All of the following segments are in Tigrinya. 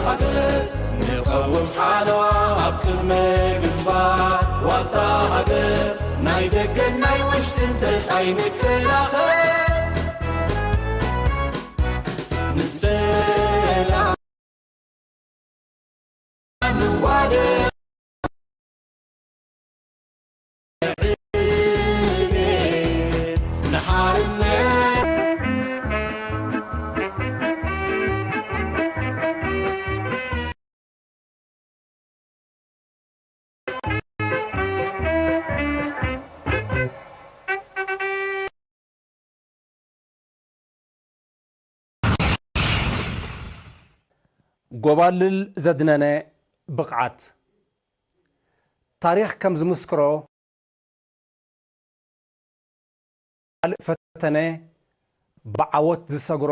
ሃገር ንቐውም ሓለዋ ኣብ ቅድመ ግንባር። ዋልታ ሃገር ናይ ደገን ናይ ውሽጥን ተጻይ ንከላኸል። ንሰላም ንዋደድ። ጎባልል ዘድነነ ብቕዓት። ታሪኽ ከም ዝምስክሮ፣ ካልእ ፈተነ ብዓወት ዝሰግሮ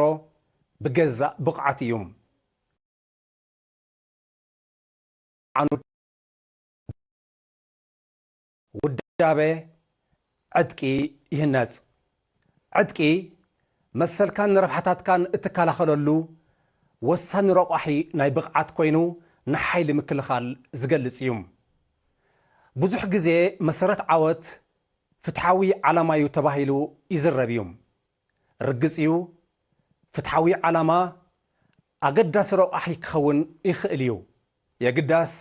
ብገዛእ ብቕዓት እዩ። ዓኑድ ውዳበ ዕጥቂ ይህነጽ። ዕጥቂ መሰልካን ረብሓታትካን እትከላኸለሉ ወሳኒ ረቋሒ ናይ ብቕዓት ኮይኑ፣ ንሓይሊ ምክልኻል ዝገልጽ እዩ። ብዙሕ ግዜ መሰረት ዓወት ፍትሓዊ ዓላማ እዩ ተባሂሉ ይዝረብ እዩ። ርግጽ እዩ፣ ፍትሓዊ ዓላማ ኣገዳሲ ረቋሒ ክኸውን ይኽእል እዩ። የግዳስ፣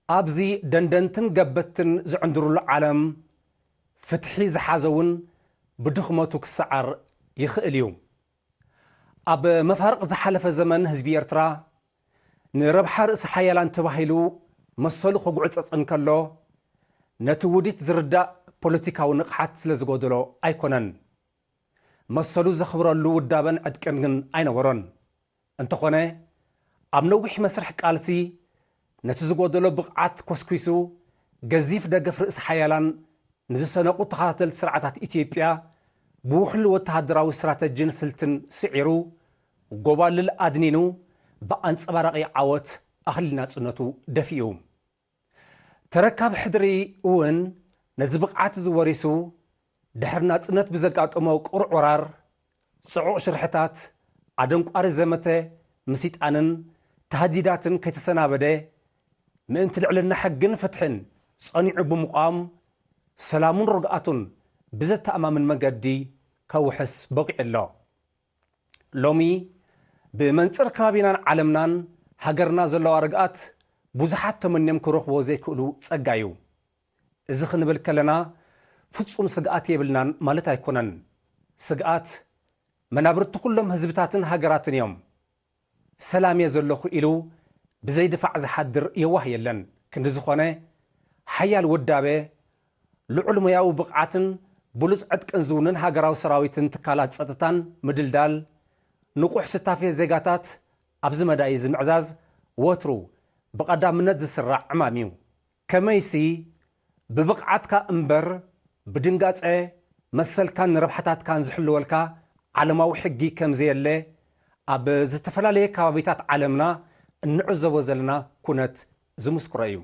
ኣብዚ ደንደንትን ገበትን ዝዕንድሩሉ ዓለም፣ ፍትሒ ዝሓዘ እውን ብድኽመቱ ክሰዓር ይኽእል እዩ። ኣብ መፋርቕ ዝሓለፈ ዘመን ህዝቢ ኤርትራ ንረብሓ ርእሲ ሓያላን ተባሂሉ መሰሉ ክጉዕጸጽ እንከሎ፣ ነቲ ውዲት ዝርዳእ ፖለቲካዊ ንቕሓት ስለ ዝጎደሎ ኣይኮነን። መሰሉ ዘኽብረሉ ውዳበን ዕጥቅን ግን ኣይነበሮን። እንተኾነ፣ ኣብ ነዊሕ መስርሕ ቃልሲ ነቲ ዝጎደሎ ብቕዓት ኮስኲሱ፣ ገዚፍ ደገፍ ርእሲ ሓያላን ንዝሰነቑ ተኸታተልቲ ስርዓታት ኢትዮጵያ ብውሕሉል ወተሃደራዊ ስትራተጂን ስልትን ስዒሩ፣ ጎባልል ኣድኒኑ ብኣንጸባራቒ ዓወት ኣኽሊል ናጽነቱ ደፊኡ። ተረካቢ ሕድሪ እውን ነዚ ብቕዓት እዚ ወሪሱ፣ ድሕሪ ናጽነት ብዘጋጠሞ ቁሩዕ ወራር፣ ጽዑቕ ሽርሕታት፣ ኣደንቋሪ ዘመተ ምስይጣንን ታህዲዳትን ከይተሰናበደ፣ ምእንቲ ልዕልና ሕግን ፍትሕን ጸኒዑ ብምቋም፣ ሰላሙን ርግኣቱን ብዘተኣማምን መገዲ ከውሕስ በቒዑ ኣሎ። ሎሚ ብመንጽር ከባቢናን ዓለምናን ሃገርና ዘለዋ ርግኣት ብዙሓት ተመንዮም ክረኽብዎ ዘይክእሉ ጸጋ እዩ። እዚ ክንብል ከለና ፍጹም ስግኣት የብልናን ማለት ኣይኮነን። ስግኣት መናብርቲ ኩሎም ህዝብታትን ሃገራትን እዮም። ሰላም እየ ዘለኹ ኢሉ ብዘይ ድፋዕ ዝሓድር የዋህ የለን። ክንዲ ዝኾነ፣ ሓያል ውዳበ፣ ልዑል ሞያዊ ብቕዓትን ብሉጽ ዕጥቅን ዝውንን ሃገራዊ ሰራዊትን ትካላት ጸጥታን ምድልዳል፣ ንቑሕ ስታፌ ዜጋታት ኣብዚ መዳይ እዚ ምዕዛዝ ወትሩ ብቐዳምነት ዝስራዕ ዕማም እዩ። ከመይሲ፣ ብብቕዓትካ እምበር ብድንጋጸ መሰልካን ረብሓታትካን ዝሕልወልካ ዓለማዊ ሕጊ ከም ዘየለ ኣብ ዝተፈላለየ ከባቢታት ዓለምና እንዕዘቦ ዘለና ኩነት ዝምስክሮ እዩ።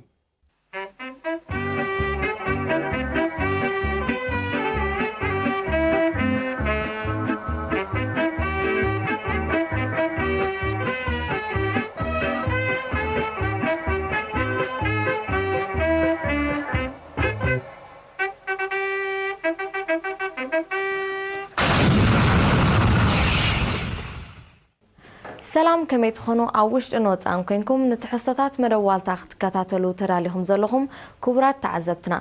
ሰላም፣ ከመይ ትኾኑ? ኣብ ውሽጥን ወጻእን ኮንኩም ንትሕዝቶታት መደብ ዋልታ ክትከታተሉ ተዳሊኹም ዘለኹም ክቡራት ተዓዘብትና፣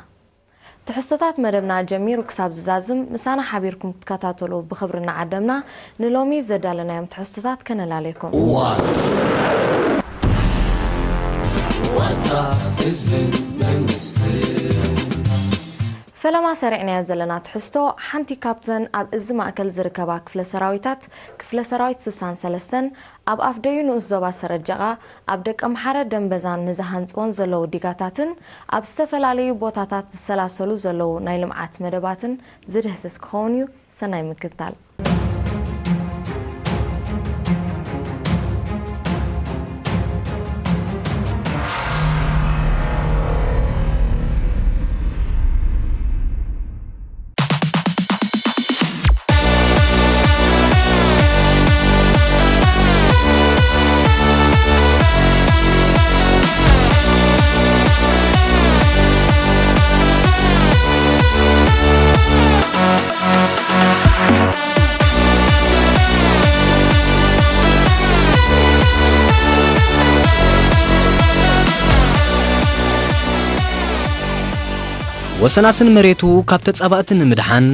ትሕዝቶታት መደብና ጀሚሩ ክሳብ ዝዛዝም ምሳና ሓቢርኩም ክትከታተሉ ብኽብሪ እናዓደምና፣ ንሎሚ ዘዳለናዮም ትሕዝቶታት ከነላለየኩም። ዋልታ ህዝብን መንግስትን። ፈለማ ሰሪዕናዮ ዘለና ትሕዝቶ፣ ሓንቲ ካብተን ኣብ እዚ ማእከል ዝርከባ ክፍለ ሰራዊታት፣ ክፍለ ሰራዊት ስሳን ሰለስተን፣ ኣብ ኣፍደዩ ንኡስ ዞባ ሰረጀቓ፣ ኣብ ደቀምሓረ ደንበዛን ንዝሃንጽዎን ዘለዉ ዲጋታትን፣ ኣብ ዝተፈላለዩ ቦታታት ዝሰላሰሉ ዘለዉ ናይ ልምዓት መደባትን ዝድህስስ ክኸውን እዩ። ሰናይ ምክትታል። ወሰናስን መሬቱ ካብ ተጻባእቲ ንምድሓን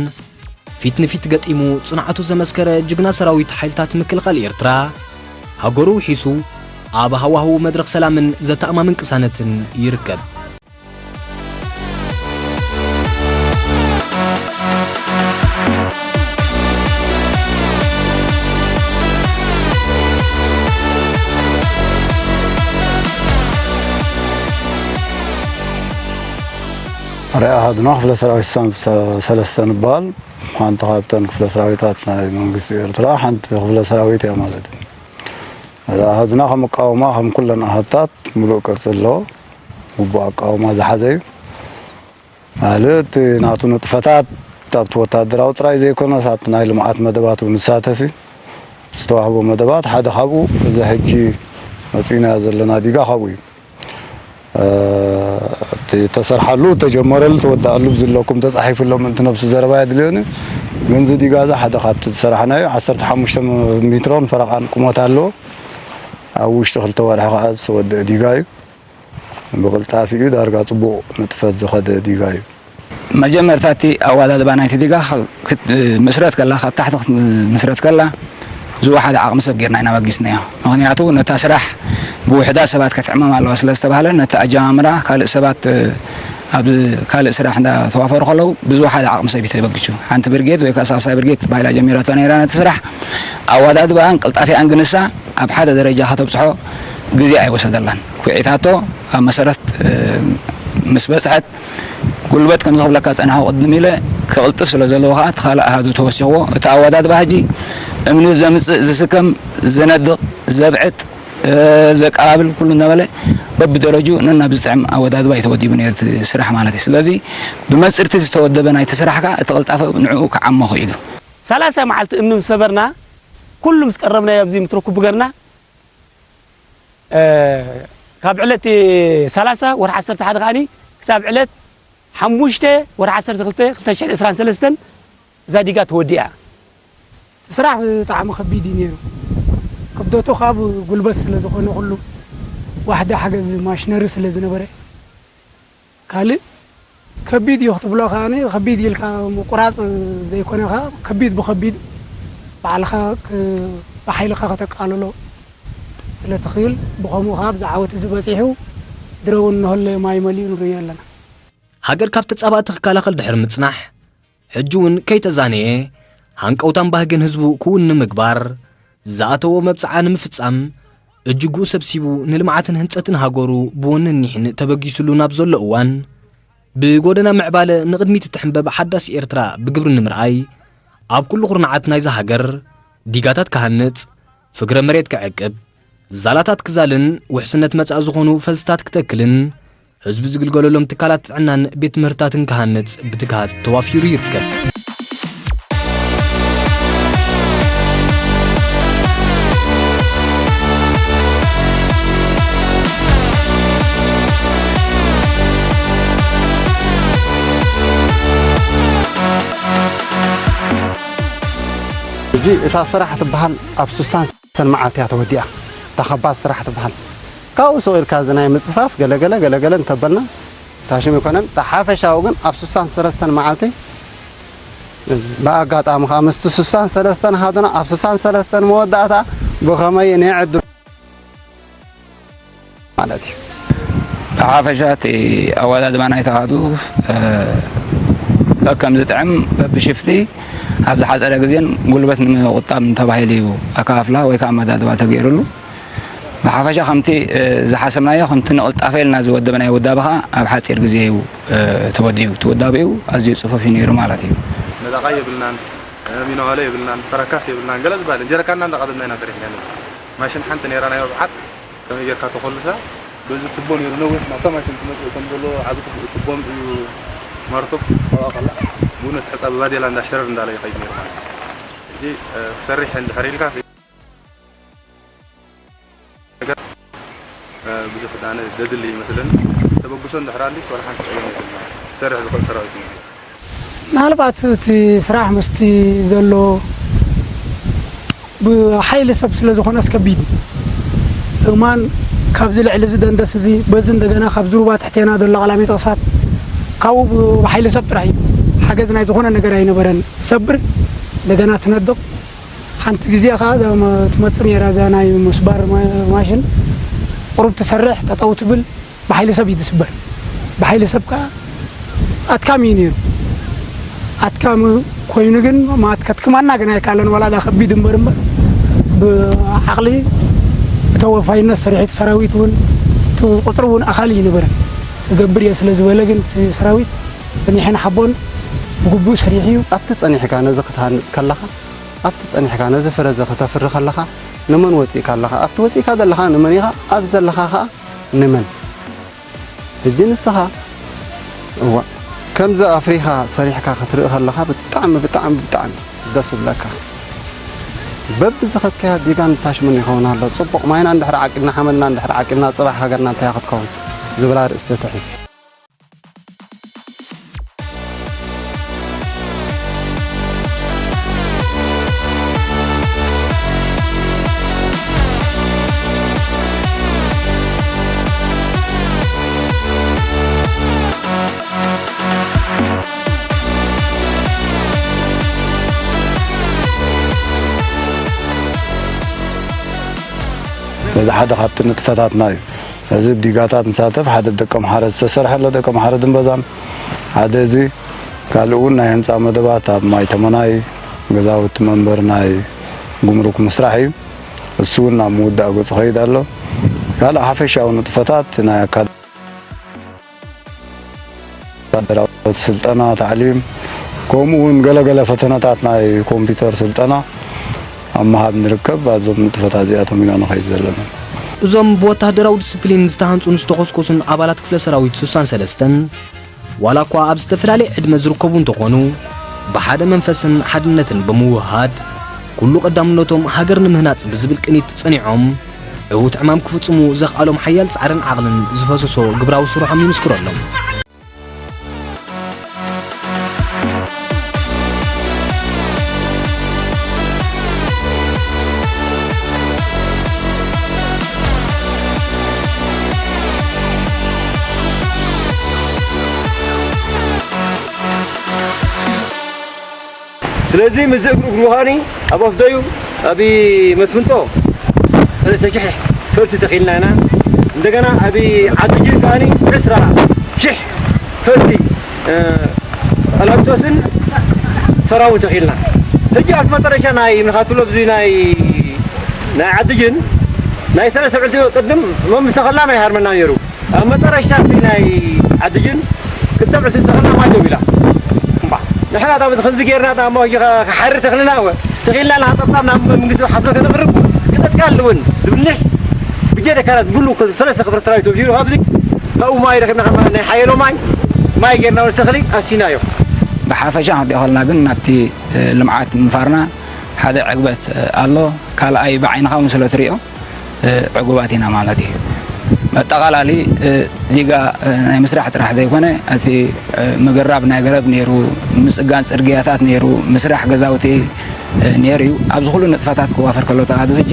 ፊት ንፊት ገጢሙ ጽንዓቱ ዘመስከረ ጅግና ሰራዊት ሓይልታት ምክልኻል ኤርትራ፣ ሃገሩ ውሒሱ ኣብ ሃዋህው መድረኽ ሰላምን ዘተኣማምን ቅሳነትን ይርከብ። ርኣይ ኣሃዱና ክፍለ ሰራዊት ስሳን ሰለስተን ይበሃል። ሓንቲ ካብተን ክፍለ ሰራዊታት ናይ መንግስቲ ኤርትራ ሓንቲ ክፍለ ሰራዊት እያ ማለት እዩ። እዛ ኣሃዱና ከም ኣቃውማ ከም ኩለን ኣሃታት ምሉእ ቅርጺ ኣለዎ። ግቡእ ኣቃውማ ዝሓዘ እዩ። ካልእ እቲ ናቱ ንጥፈታት ኣብቲ ወታደራዊ ጥራይ ዘይኮነስ ኣብቲ ናይ ልምዓት መደባት እውን ዝሳተፍ እዩ። ዝተዋህቦ መደባት ሓደ ካብኡ እዚ ሕጂ መጺእናዮ ዘለና ዲጋ ካብኡ እዩ። እ፣ እቲ ተሰርሓሉ፣ ተጀመረሉ፣ ተወዳኣሉ ዝብለኩም ተጻሒፉ ኣሎ ምእንቲ ነብሱ ዘረባ የድልዮኒ። ግን እዚ ዲጋ እዚ ሓደ ካብቲ ዝሰራሕናዮ ዓሰርተ ሓሙሽተ ሜትሮን ፈረቓን ቁመት ኣለዎ። ኣብ ውሽጢ ክልተ ወርሒ ከኣ ዝተወደአ ዲጋ እዩ። ብቕልጣፊኡ ዳርጋ ጽቡቕ ንጥፈት ዝኸደ ዲጋ እዩ። መጀመርታ እቲ ኣወዳድባ ናይቲ ዲጋ ክት-፣ ምስረት ከላ፣ ካብ ታሕቲ ክትምስረት ከላ፣ ዝወሓደ ዓቕሚ ሰብ ጌርና ኢና በጊስናዮ። ምኽንያቱ ነታ ስራሕ ብውሑዳት ሰባት ክትዕመም ኣለዋ ስለ ዝተባህለ፣ ነቲ ኣጀማምራ ካልእ ሰባት፣ እ፣ ኣብ ካልእ ስራሕ እንዳተዋፈሩ ከለዉ፣ ብዝወሓደ ዓቕሚ ሰብ እዩ ተበጊሱ። ሓንቲ ብርጌድ ወይ ከኣ ሳልሳይ ብርጌድ ተባሂላ ጀሚራቶ ነይራ ነቲ ስራሕ። ኣወዳድባኣን ቅልጣፊኣን ግንሳ ኣብ ሓደ ደረጃ ከተብጽሖ ግዜ ኣይወሰደላን። ኩዒታቶ ኣብ መሰረት፣ እ፣ ምስ በጽሐት፣ ጉልበት ከምዚ ክብለካ ጸናሕኩ ቅድም ኢለ፣ ክቕልጥፍ ስለ ዘለዎ ከኣ እቲ ካልእ ኣሃዱ ተወሲኽዎ። እቲ ኣወዳድባ ሕጂ እምኒ ዘምጽእ፣ ዝስከም፣ ዘነድቕ፣ ዘብዕጥ፣ እ፣ ዘቀባብል ኩሉ እናበለ በብደረጅኡ ነናብ ዝጥዕም ኣወዳድባ እዩ ተወዲቡ ነይሩ እቲ ስራሕ ማለት እዩ። ስለዚ ብመጽርቲ ዝተወደበ ናይቲ ስራሕ ከኣ እቲ ቅልጣፈ ንዕኡ ክዓሞ ክኢሉ። ሰላሳ መዓልቲ እምኒ ምስ ሰበርና፣ ኩሉ ምስ ቀረብናዮ ኣብዚ ምትረኩብ ገርና፣ እ፣ ካብ ዕለት ሰላሳ ወርሒ ዓሰርተ ሓደ ከኣኒ ክሳብ ዕለት ሓሙሽተ ወርሒ ዓሰርተ ክልተ ክልተ ሽሕን ዕስራን ሰለስተን እዛ ዲጋ ተወዲኣ። እቲ ስራሕ ብጣዕሚ ከቢድ እዩ ነይሩ። ክብደቱ ካብ ጉልበት ስለ ዝኾነ ኩሉ ዋሕዲ ሓገዝ ማሽነሪ ስለ ዝነበረ፣ ካልእ ከቢድ እዩ ክትብሎ ከኣ ከቢድ ኢልካ ምቁራጽ ዘይኮነ ከኣ ከቢድ ብኸቢድ ባዕልኻ ክ-፣ ብሓይልኻ ከተቃልሎ ስለ ትኽእል፣ ብኸምኡ ከኣ ኣብዚ ዓወት እዚ በጺሑ ድሮ እውን ንህለ ማይ መሊኡ ንርእዮ ኣለና። ሃገር ካብ ተጻባእቲ ክከላኸል ድሕሪ ምጽናሕ፣ ሕጂ እውን ከይተዛነየ፣ ሃንቀውታን ባህግን ህዝቡ ክውን ንምግባር፣ ዝኣተዎ መብጽዓ ንምፍጻም፣ እጅግኡ ሰብሲቡ ንልምዓትን ህንጸትን ሃገሩ ብወንን ኒሕን ተበጊሱሉ ናብ ዘሎ እዋን፣ ብጎደና ምዕባለ ንቕድሚት እትሕንበብ ሓዳስ ኤርትራ ብግብሪ ንምርኣይ፣ ኣብ ኩሉ ኩርናዓት ናይዛ ሃገር ዲጋታት ክሃንጽ፣ ፍግረ መሬት ክዕቅብ፣ ዛላታት ክዛልን ውሕስነት መጻኢ ዝኾኑ ፈልስታት ክተክልን፣ ህዝቢ ዝግልገለሎም ትካላት ጥዕናን ቤት ትምህርትታትን ክሃንጽ ብትግሃት ተዋፊሩ ይርከብ። እዚ እታ ስራሕ ትበሃል ኣብ ሱሳን ሰለስተን መዓልቲ እያ ተወዲኣ። እታ ከባድ ስራሕ ትበሃል። ካብኡ ስቕ ኢልካ እዚ ናይ ምጽፋፍ ገለገለ ገለገለ እንተበልና ታሽም ይኮነን። እታ ሓፈሻዊ ግን ኣብ ሱሳን ሰለስተን መዓልቲ፣ ብኣጋጣሚ ከዓ ምስቲ ሱሳን ሰለስተን ኣሃዱና ኣብ ሱሳን ሰለስተን መወዳእታ ብኸመይ እኔ ዕድሉ ማለት እዩ። ብሓፈሻ እቲ ኣወዳድባ ናይቲ ኣሃዱ፣ እ፣ ከከም ዝጥዕም በብሽፍቲ ኣብ ዝሓጸረ ግዜን ጉልበት ንምቑጣብ ተባሂሉ እዩ ኣከፋፍላ ወይ ከዓ ኣመዳድባ ተገይሩሉ። ብሓፈሻ ከምቲ፣ እ፣ ዝሓሰብናዮ፣ ከምቲ ንቕልጣፈ ኢልና ዝወደብናዮ ውዳበ ከዓ ኣብ ሓጺር ግዜ እዩ፣ እ፣ ተወዲቡ። እቲ ውዳበኡ ኣዝዩ ጽፉፍ እዩ ነይሩ ማለት እዩ። ነጣቓይ የብልናን፣ እ፣ ሚነዋለ የብልናን፣ ፈረካስ የብልናን፣ ገለ ዝበሃል ጀረካንና እንዳቐደድና ኢና ሰሪሕና ነይርና። ማሽን ሓንቲ ነይራ ናይ መብዓት፣ ከመይ ጌርካ ተኾልሳ? በዚ ቱቦ ነይሩ ነዊሕ፣ ናብታ ማሽን ትመጽእ ከም ዘሎ ዓቢ ቱቦ፣ ቱቦ እዩ ማርቶብ፣ ኣብኣ ከላ ብኡ ነቲ ሕጻ ብባዴላ እንዳ ሸረር እንዳለ ይኸይድ ነይሩ ማለት እዩ። ሕጂ፣ እ፣ ክሰርሕ እንድሕር ኢልካ ነገር፣ እ፣ ብዙሕ ዳነ ዘድሊ ይመስለኒ። ተበግሶ እንድሕር ኣሊስ ዋላ ሓንቲ ቀይም የብልና። ክሰርሕ ዝኽእል ሰራዊት እዩ። ምናልባት እቲ ስራሕ ምስቲ ዘሎ ብሓይሊ ሰብ ስለ ዝኾነስ ከቢድ እዩ። እማን ካብዚ ልዕሊ እዚ ደንደስ እዚ በዚ እንደገና ካብ ዝሩባ ትሕቴና ዘሎ ቀላሚጦሳት ካብኡ ብ-፣ ብሓይሊ ሰብ ጥራሕ እዩ። ሓገዝ ናይ ዝኾነ ነገር ኣይነበረን። ትሰብር፣ እንደገና ትነድቕ። ሓንቲ ግዜ ኸዓ እዛ መ-፣ ትመጽእ ነይራ፣ እዛ ናይ ምስባር ማ-፣ ማሽን። ቁሩብ ትሰርሕ፣ ጠጠው ትብል፣ ብሓይሊ ሰብ እዩ ትስበር። ብሓይሊ ሰብ ከኣ ኣድካሚ እዩ ነይሩ። ኣድካሚ ኮይኑ ግን፣ ማለት፣ ከድክመና ግን ኣይከኣለን። ዋላ እዛ ከቢድ እምበር እምበር፣ ብዓቕሊ፣ ብተወፋይነት ሰሪሑ፣ እቲ ሰራዊት እውን፣ እቲ ቁጽሪ እውን ኣኻሊ ኣይነበረን። ክገብር እየ ስለ ዝበለ ግን፣ እቲ ሰራዊት ጸኒሕን ሓቦን ብግቡእ ሰሪሑ እዩ። ኣብቲ ጸኒሕካ ነዚ ክትሃንጽ ከለኻ፣ ኣብቲ ጸኒሕካ ነዚ ፍረ እዚ ከተፍሪ ከለኻ፣ ንመን ወጺእካ ኣለኻ? ኣብቲ ወጺእካ ዘለኻ ንመን ኢኻ? ኣብ ዘለኻ ኸኣ ንመን? ሕጂ ንስኻ፣ እዋ፣ ከምዚ ኣፍሪኻ ሰሪሕካ ክትርኢ ከለኻ ብጣዕሚ፣ ብጣዕሚ፣ ብጣዕሚ ደስ ዝብለካ። በብዝኸድካዮ ዲጋን ታሽምን ይኸውን ኣሎ። ጽቡቕ ማይና እንድሕር ዓቂብና፣ ሓመድና እንድሕር ዓቂብና፣ ጽባሕ ሃገርና እንታይ ክትከውን ዝብል ኣርእስቲ ተሒዝ። እዚ ሓደ ካብቲ ንጥፈታትና እዩ። እዚ ብዲጋታት ንሳተፍ፣ ሓደ ብደቂ ኣምሓረ ዝተሰርሐ ኣሎ፣ ደቂ ኣምሓረ ድንበዛን። ሓደ እዚ፣ ካልእ እውን ናይ ህንጻ መደባት ኣብ ማይ ተመናይ፣ ገዛውቲ መንበሪ ናይ ጉምሩክ ምስራሕ እዩ። እሱ እውን ናብ ምውዳእ ገጹ ኸይድ ኣሎ። ካልእ ሓፈሻዊ ንጥፈታት ናይ ኣካዳሚ ወታደራዊ ስልጠና፣ ታዕሊም፣ ከምኡ እውን ገለገለ ፈተነታት ናይ ኮምፒውተር ስልጠና ኣብ ምሃብ ንርከብ። ኣብዞም ንጥፈታት እዚኣቶም ኢና ንኸይድ ዘለና። እዞም ብወታደራዊ ዲስፕሊን ዝተሃንጹን ዝተኾስኮሱን ኣባላት ክፍለ ሰራዊት ስሳን ሰለስተን፣ ዋላ እኳ ኣብ ዝተፈላለየ ዕድመ ዝርከቡ እንተኾኑ፣ ብሓደ መንፈስን ሓድነትን ብምውህሃድ፣ ኩሉ ቀዳምነቶም ሃገር ንምህናጽ ብዝብል ቅኒት ጸኒዖም፣ ዕዉት ዕማም ክፍጽሙ ዘኽኣሎም ሓያል ጻዕርን ዓቕልን ዝፈሰሶ ግብራዊ ስርሖም ይምስክረሎም። ስለዚ፣ ምስ እግሩ እግሩ ኸኣኒ ኣብ ኣፍደዩ፣ ኣብ መስፍንቶ፣ ሰለስተ ሽሕ ፈልሲ ተኺልና ኢና። እንደገና፣ ኣብ ዓዲ ጅን ከኣኒ፣ ዕስራ ሽሕ ፈልሲ፣ እ፣ ቀላሚጦስን ሰራውን ተኺልና። ሕጂ፣ ኣብቲ መጠረሻ ናይ፣ ምንኻትሎ፣ ኣብዚ ናይ፣ ናይ ዓዲ ጅን፣ ናይ ሰለስተ ዕልቲ ቅድም፣ መምስ ተኸላ፣ ማይ ሃርመና ነይሩ። ኣብ መጠረሽታ እቲ ናይ ዓድጅን ክልተ ብዕቲ ዝተኸልና ማይ ደው ኢላ። እምባ፣ ንሕና እታ በዚ ከምዚ ጌርና እታ እሞ ሕጂ ከ-፣ ክሓርር ተኽልና እወ፣ ተኺልና ንሃፀብታ ናብ መንግስቲ ሓስበ ከነቕርብ ክፀጥቃ ኣለውን ዝብል ኒሕ ብጀሪካናት ብሉ ሰለስተ ክፍለ ሰራዊት ተወፊሩ ኣብዚ ካብኡ ማይ ረኺብና፣ ከም ናይ ሓየሎ ማይ፣ ማይ ጌርና ወደ ተኽሊ ኣሲናዮ። ብሓፈሻ ክንሪኦ ከለና ግን ናብቲ፣ እ፣ ልምዓት ምንፋርና ሓደ ዕግበት፣ እ፣ ኣሎ። ካልኣይ ብዓይንኻ እውን ስለ ትሪኦ፣ እ፣ ዕጉባት ኢና ማለት እዩ። መጠቓላሊ፣ እ፣ ዲጋ፣ እ፣ ናይ ምስራሕ ጥራሕ ዘይኮነ፣ እቲ፣ እ፣ ምግራብ ናይ ገረብ ነይሩ፣ ምጽጋን ጽርግያታት ነይሩ፣ ምስራሕ ገዛውቲ፣ እ፣ ነይሩ እዩ። ኣብዚ ኩሉ ንጥፈታት ክዋፈር ከሎ፣ ተኣሃዱ ሕጂ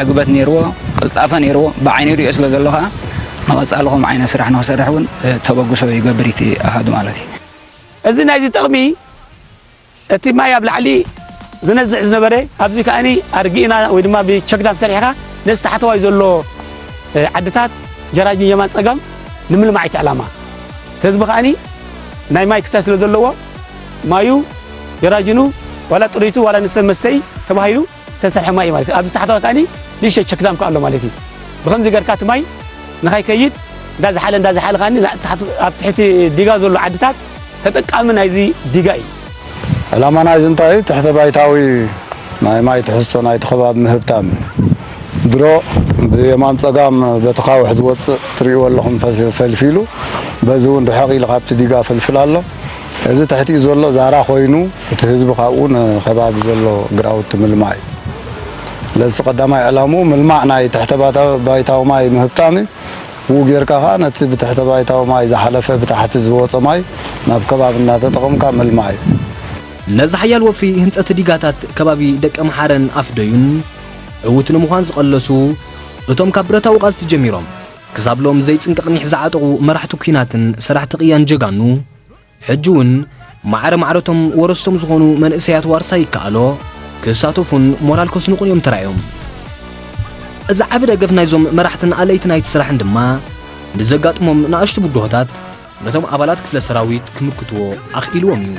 ዕግበት ነይርዎ፣ ቅልጣፈ ነይርዎ፣ ብዓይኒ ይሪኦ ስለ ዘሎ ኸኣ፣ ንቐጻሊ ከምኡ ዓይነት ስራሕ ንኽሰርሕ እውን፣ እ፣ ተበግሶ ይገብር እቲ ኣሃዱ ማለት እዩ። እዚ ናይዚ ጥቕሚ፣ እቲ ማይ ኣብ ላዕሊ ዝነዝዕ ዝነበረ፣ ኣብዚ ከኣኒ ኣርጊእና ወይ ድማ ብቸክዳም ሰሪሕኻ ነዚ ታሕተዋይ ዘሎ፣ እ፣ ዓድታት ጀራጅን የማን ጸጋም ንምልማዕ እቲ ዕላማ። እቲ ህዝቢ ከኣኒ ናይ ማይ ክስታይ ስለ ዘለዎ፣ ማዩ፣ ጀራጅኑ፣ ዋላ ጥሪቱ፣ ዋላ ንሰብ መስተይ ተባሂሉ ዝተሰርሐ ማይ እዩ ማለት እዩ። ኣብዚ ታሕተዋይ ከኣኒ ንእሽተይ ቸክዳም ከኣ ኣሎ ማለት እዩ። ብኸምዚ ጌርካ እቲ ማይ ንኸይከይድ እንዳዝሓለ፣ እንዳዝሓለ ከኣኒ ና-፣ ታሕቱ-፣ ኣብ ትሕቲ ዲጋ ዘሎ ዓድታት ተጠቃሚ ናይዚ ዲጋ እዩ። ዕላማ ናይዚ እንታይ እዩ? ትሕተ ባይታዊ ናይ ማይ ትሕዝቶ ናይቲ ከባቢ ምህብታም እዩ። ድሮ ብየማን ጸጋም በቲ ካውሕ ዝወጽእ ትርእይዎ ኣለኹም ፈስ-፣ ፈልፊሉ፣ በዚ እውን ርሕቕ ኢሉ ካብቲ ዲጋ ፍልፍል ኣሎ። እዚ ትሕቲኡ ዘሎ ዛራ ኮይኑ፣ እቲ ህዝቢ ካብኡ ንከባቢ ዘሎ ግራውቲ ምልማዕ እዩ። ስለዚ ቀዳማይ ዕላምኡ ምልማዕ ናይ ትሕተ ባታ-፣ ባይታዊ ማይ ምህብታም እዩ። ብኡ ጌርካ ኸኣ ነቲ ብትሕተ ባይታዊ ማይ ዝሓለፈ ብታሕቲ ዝወጸ ማይ ናብ ከባቢ እናተጠቐምካ ምልማዕ እዩ። ነዚ ሓያል ወፍሪ ህንጸት ዲጋታት ከባቢ ደቀምሓረን ኣፍደዩን ዕዉት ንምዃን ዝቐለሱ፣ እቶም ካብ ብረታዊ ቃልሲ ጀሚሮም ክሳብ ሎም ዘይጽንቀቕ ኒሕ ዝዓጠቑ መራሕቲ ኲናትን ሰራሕቲ ቅያን ጀጋኑ፣ ሕጂ እውን ማዕረ ማዕረቶም ወረስቶም ዝኾኑ መንእሰያት ዋርሳይ ይከኣሎ ክሳተፉን ሞራል ከስንቑን እዮም ተራእዮም። እዚ ዓቢ ደገፍ ናይዞም መራሕትን ኣለይቲ ናይቲ ስራሕን ድማ ንዘጋጥሞም ንኣሽቱ ብድሆታት ነቶም ኣባላት ክፍለ ሰራዊት ክምክትዎ ኣኽኢልዎም እዩ።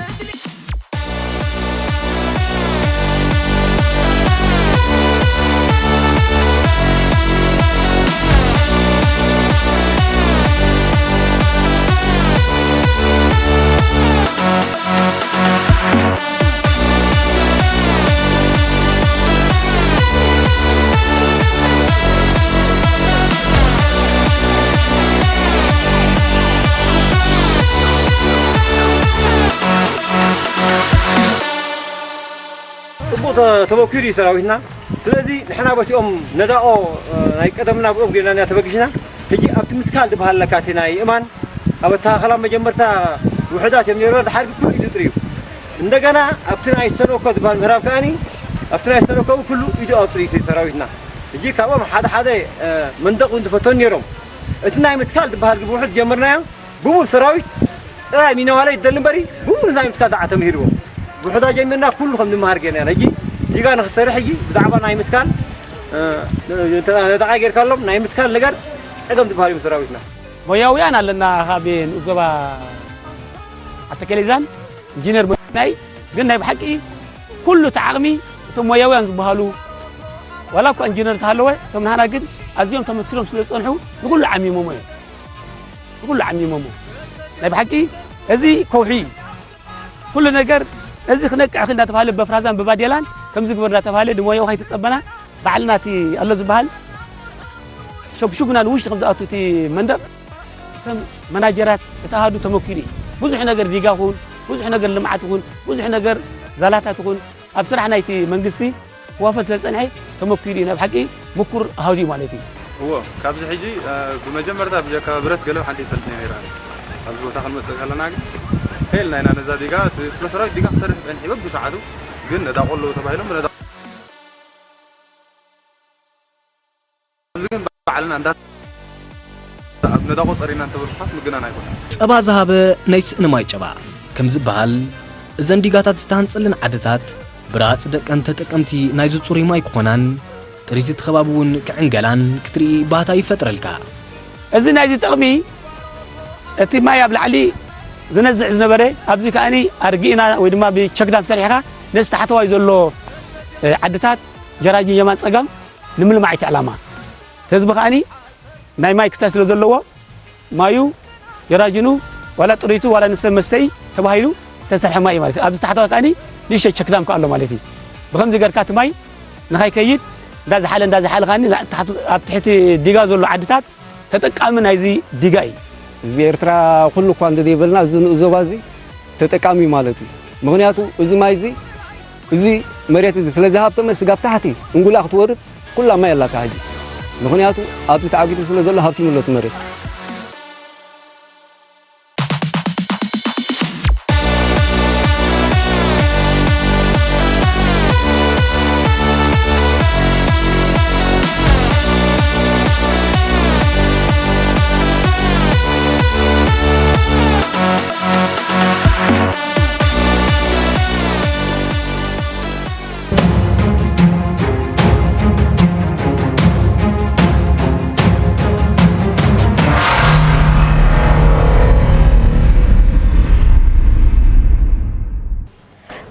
ጽቡቕ ተ-፣ ተመኪሩ እዩ ሰራዊትና። ስለዚ ንሕና በቲኦም ነዳቖ፣ እ፣ ናይ ቀደምና ብኦም ጌርና ኢና ተበጊስና። ሕጂ ኣብቲ ምትካል ዝበሃል ኣለካ፣ እቲ ናይ እማን ኣብ ኣተኻኸላ መጀመርታ ውሑዳት እዮም ነይሮም፣ ድሓር ግን ኩሉ ኢዱ ጥርዩ። እንደገና ኣብቲ ናይ ዝተነኮ ዝበሃል ምህራብ ከኣኒ ኣብቲ ናይ ዝተነኮ እውን ኩሉ ኢዱ ኣብ ጥርዩ እቲ ሰራዊትና። ሕጂ ካብኦም ሓደ ሓደ፣ እ፣ መንደቕ እውን ዝፈተኑ ነይሮም። እቲ ናይ ምትካል ዝበሃል ግን ብውሑድ ጀመርናዮ። ብሙሉ ሰራዊት ጥራይ ሚነዋለ ይደሊ እምበሪ ብሙሉ ናይ ምትካል ደኣ ተምሂርዎ። ብውሑዳ ጀሚርና ኩሉ ከም ንምሃር ጌርና ኢና። ሕጂ ዲጋ ንኽሰርሕ ሕጂ ብዛዕባ ናይ ምትካል፣ እ፣ ነጠቓ ጌርካሎም ናይ ምትካል ነገር ጸገም ዝበሃል እዩ ሰራዊትና። ሞያውያን ኣለና ካብ ንኡስ ዞባ ኣተከሌዛን ኢንጂነር ሞያውያን ናይ ግን ናይ ብሓቂ ኩሉ እቲ ዓቕሚ እቶም ሞያውያን ዝበሃሉ ዋላ እኳ ኢንጂነር ተሃለወ እቶም ንሃና ግን ኣዝዮም ተመኪሮም ስለ ዝጸንሑ ንኩሉ ዓሚሞሞ እዮም። ንኩሉ ዓሚሞሞ ናይ ብሓቂ እዚ ከውሒ እዩ። ኩሉ ነገር እዚ ክነቅዕ እንዳተባሃለ በፍራዛን ብባዴላን ከምዚ ግበር እንዳተባሃለ ድሞያዊ ከይተጸበና ባዕልና እቲ ኣሎ ዝበሃል ሸጉሽጉና ንውሽጢ ከም ዝኣቱ እቲ መንደቕ ከም መናጀራት እቲ ኣሃዱ ተመኪሩ እዩ። ብዙሕ ነገር ዲጋ ይኹን ብዙሕ ነገር ልምዓት ይኹን ብዙሕ ነገር ዛላታት ይኹን ኣብ ስራሕ ናይቲ መንግስቲ ክዋፈር ስለ ዝጸንሐ ተመኪሩ እዩ። ናይ ብሓቂ ምኩር ኣሃዱ እዩ ማለት እዩ። እዎ፣ ካብዚ ሕጂ፣ እ፣ ብመጀመርታ ብጀካ ብረት ገለ ሓንቲ ይፈልጥ ነይረ። ኣብዚ ቦታ ክንመጽእ ከለና ግን ፌልና ኢና ነዛ ዲጋ፣ እቲ ክፍለ ሰራዊት ዲጋ ክሰርሕ ጸኒሑ በብሰዓቱ ግን ነዳቑ ኣለዉ ተባሂሎም ነዳ-፣ ኣብዚ ግን ባዕልና እንዳ-፣ ኣብ ነዳቑ ጸሪና እንተበልኩኻስ ምግናን ኣይኮነን። ጸባ ዝሃበ ናይ ስእኒ ማይ ጨባ ከም ዝበሃል፣ እዘን ዲጋታት ዝተሃንጸለን ዓድታት ብረሃጽ ደቀን ተጠቀምቲ ናይዚ ጽሩይ ማይ ክኾናን ጥሪት እቲ ከባቢ እውን ክዕንገላን ክትርኢ ባህታ ይፈጥረልካ። እዚ ናይዚ ጥቕሚ እቲ ማይ ኣብ ላዕሊ ዝነዝዕ ዝነበረ ኣብዚ ከኣኒ ኣርጊእና ወይ ድማ ብቸክዳም ሰሪሕኻ ነዚ ታሕተዋይ ዘሎ ዓድታት ጀራጂን የማን ጸጋም ንምልማዕ እቲ ዕላማ። እቲ ህዝቢ ከኣኒ ናይ ማይ ክሳይ ስለ ዘለዎ ማዩ ጀራጅኑ ዋላ ጥሪቱ ዋላ ንስተ መስተይ ተባሂሉ ዝተሰርሐ ማይ እዩ ማለት እዩ። ኣብዚ ታሕተዋይ ከኣኒ ንእሽተይ ቸክዳም ከኣሎ ማለት እዩ። ብኸምዚ ገርካ እቲ ማይ ንኸይከይድ እንዳዝሓለ እንዳዝሓለ ከኣኒ ላ-፣ ታሕቱ-፣ ኣብ ትሕቲ ዲጋ ዘሎ ዓድታት ተጠቃሚ ናይዚ ዲጋ እዩ። ህዝቢ ኤርትራ ኩሉ እኳ እንተዘይበልና እዚ ንኡስ ዞባ እዚ ተጠቃሚ እዩ ማለት እዩ። ምኽንያቱ እዚ ማይ እዚ፣ እዚ መሬት እዚ ስለ ዝሃብተመ ስጋብ ታሕቲ እንጉላ ክትወርድ ኩላ ማይ ኣላታ ሕጂ። ምኽንያቱ ኣብቲ ተዓጊቱ ስለ ዘሎ ሃብቲሙ ኣሎ እቲ መሬት።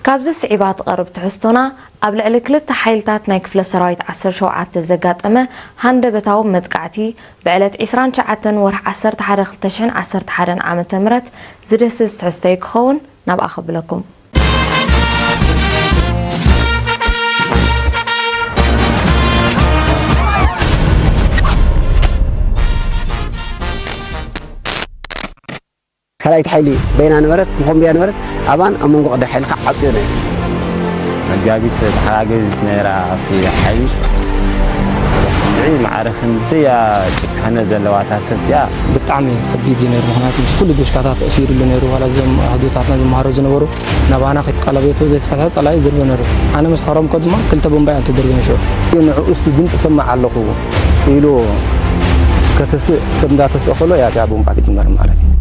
ካብዚ ስዒባ ትቐርብ ትሕዝቶና፣ ኣብ ልዕሊ ክልተ ሓይልታት ናይ ክፍለ ሰራዊት ዓሰርተ ሸውዓተ ዘጋጠመ ሃንደበታዊ መጥቃዕቲ፣ ብዕለት ዕስራን ትሽዓተን ወርሒ ዓሰርተ ሓደ ክልተ ሽሕን ዓሰርተ ሓደን ዓመተ ምህረት ዝድህስስ ትሕዝቶ እዩ ክኸውን፣ ናብኣ ከብለኩም። ካልኣይቲ ሓይሊ በይና ነበረት፣ መኾምብያ ነበረት፣ ኣባን ኣብ መንጎ ቀዳማይ ሓይሊ ከዓ ዓጽዮ ነይሩ። መጋቢት ተሓጋገዚት ነይራ ኣብቲ ሓይሊ። ልዕሊ ማዕረ ክንደይ እያ ጭካነ ዘለዋ እታ ሰብ እቲኣ። ብጣዕሚ ከቢድ እዩ ነይሩ፣ ምኽንያቱ ምስ ኩሉ ዶሽካታት ተእሲሩሉ ነይሩ። ዋላ እዞም ኣህዱታትና ዝመሃሩ ዝነበሩ ናባና ከይቀለቤቱ ዘይተፈትሐ ጸላኢ ይድርበ ነይሩ። ኣነ ምስ ተረምኮ ድማ ክልተ ቦምባ እየን ተደርበን ሽዑ። ንዕኡ እሱ ድምፂ ሰማዕ ኣለኹ ኢሉ ከተስእ ሰብ እንዳተስእ ከሎ እያ እቲኣ ቦምባ ትጅመር ማለት እዩ።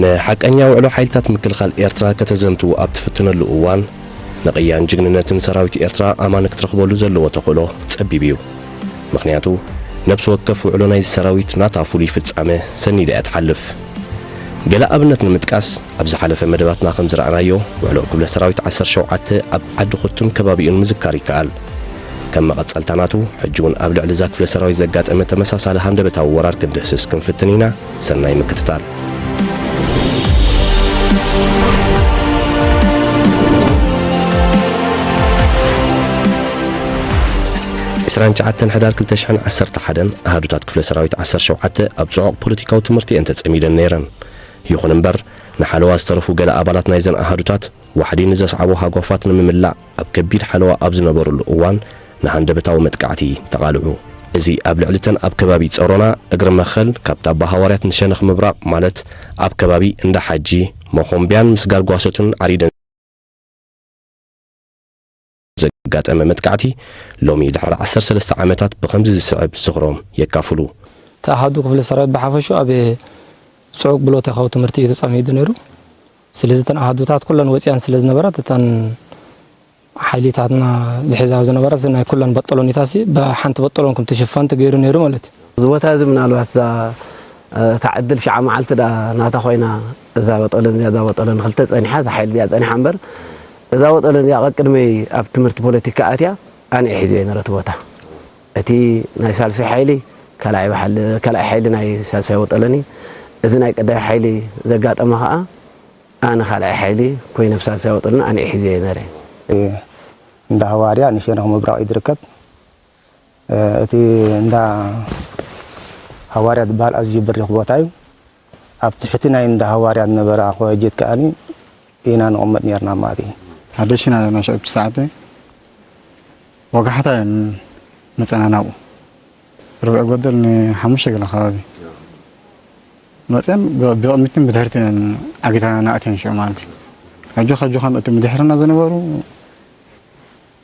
ንሓቀኛ ውዕሎ ሓይልታት ምክልኻል ኤርትራ ከተዘንቱ ኣብ ትፍትነሉ እዋን፣ ንቕያን ጅግንነትን ሰራዊት ኤርትራ ኣማን ክትረኽበሉ ዘለዎ ተኽእሎ ጸቢብ እዩ። ምኽንያቱ፣ ነፍሲ ወከፍ ውዕሎ ናይዚ ሰራዊት ናታ ፍሉይ ፍጻመ ሰኒዳ እያ ትሓልፍ። ገለ ኣብነት ንምጥቃስ፣ ኣብ ዝሓለፈ መደባትና ከም ዝረኣናዮ፣ ውዕሎ ክፍለ ሰራዊት ዓሰርተ ሸውዓተ ኣብ ዓዲ ኹቱን ከባቢኡን ምዝካር ይከኣል። ከም መቐጸልታ ናቱ፣ ሕጂ እውን ኣብ ልዕሊ እዛ ክፍለ ሰራዊት ዘጋጠመ ተመሳሳሊ ሃንደበታዊ ወራር ክንድህስስ ክንፍትን ኢና። ሰናይ ምክትታል። ዕስራን ትሽዓተን ሕዳር ክልተ ሽሕን ዓሰርተ ሓደን ኣሃዱታት ክፍለ ሰራዊት ዓሰርተ ሸውዓተ ኣብ ጽዑቕ ፖለቲካዊ ትምህርቲ እየን ተጸሚደን ነይረን። ይኹን እምበር፣ ንሓለዋ ዝተረፉ ገለ ኣባላት ናይዘን ኣሃዱታት ዋሕዲ ንዘስዓቦ ሃጓፋት ንምምላእ ኣብ ከቢድ ሓለዋ ኣብ ዝነበሩሉ እዋን ንሃንደበታዊ መጥቃዕቲ ተቓልዑ። እዚ ኣብ ልዕሊ እተን ኣብ ከባቢ ጸሮና እግሪ መኸል ካብታ ኣባ ሃዋርያት ንሸነኽ ምብራቕ ማለት ኣብ ከባቢ እንዳ ሓጂ መኾምብያን ምስ ጋርጓሶትን ዓሪደን ዘጋጠመ መጥቃዕቲ ሎሚ ድሕሪ ዓሰርተ ሰለስተ ዓመታት ብኸምዚ ዝስዕብ ዝኽሮም የካፍሉ። እቲ ኣሃዱ ክፍለ ሰራዊት ብሓፈሹ ኣብ ጽዑቕ ብሎቴኻዊ ትምህርቲ እዩ ተጸሚዱ ነይሩ። ስለዚ እተን ኣሃዱታት ኩለን ወጺኣን ስለ ዝነበራት እተን ሓይሊታትና ዝሕዛዮ ዝነበራ ናይ ኩለን በጠሎኒታሲ ብሓንቲ በጠሎን ከም ትሽፈን ተገይሩ ነይሩ ማለት እዩ። እዚ ቦታ እዚ ምናልባት እዛ፣ እ፣ እታ ዕድል ሸዓ መዓልቲ ደኣ ናታ ኮይና እዛ በጠሎን እዚኣ እዛ በጠሎን ክልተ ጸኒሓ እዛ ሓይሊ እዚኣ ጸኒሓ እምበር እዛ በጠሎን እዚኣ ቀቅድመይ ኣብ ትምህርቲ ፖለቲካ ኣትያ ኣነ እየ ሒዘዮ ነረ እቲ ቦታ። እቲ ናይ ሳልሳይ ሓይሊ ካልኣይ ባሕሊ፣ ካልኣይ ሓይሊ ናይ ሳልሳይ በጠሎን እዩ። እዚ ናይ ቀዳማይ ሓይሊ ዘጋጠመ ኸኣ ኣነ ካልኣይ ሓይሊ ኮይነ ብሳልሳይ ወጥልና ኣነ እየ ሒዘዮ ነይረ። እንዳ ሃዋርያ ንሸነኽ ምብራቕ እዩ ዝርከብ። እቲ እንዳ ሃዋርያ ዝበሃል ኣዝዩ በሪኽ ቦታ እዩ። ኣብ ትሕቲ ናይ እንዳ ሃዋርያ ዝነበረ ኣኾ ጀት ከኣኒ ኢና ንቕመጥ ነርና ማለት እዩ። ሓደሽና ናሻ ኣብቲ ሰዓት ወጋሕታ እዮም መጸና ናብኡ። ርብዒ ጎደል ንሓሙሽተ ገለ ከባቢ መጺኦም ብ-፣ ብቕድሚትን ብድሕሪትን ዓጊታና ንኣትዮም ሽዑ ማለት እዩ። ኣጆኻ ኣጆኻ ምእንቲ ብድሕርና ዝነበሩ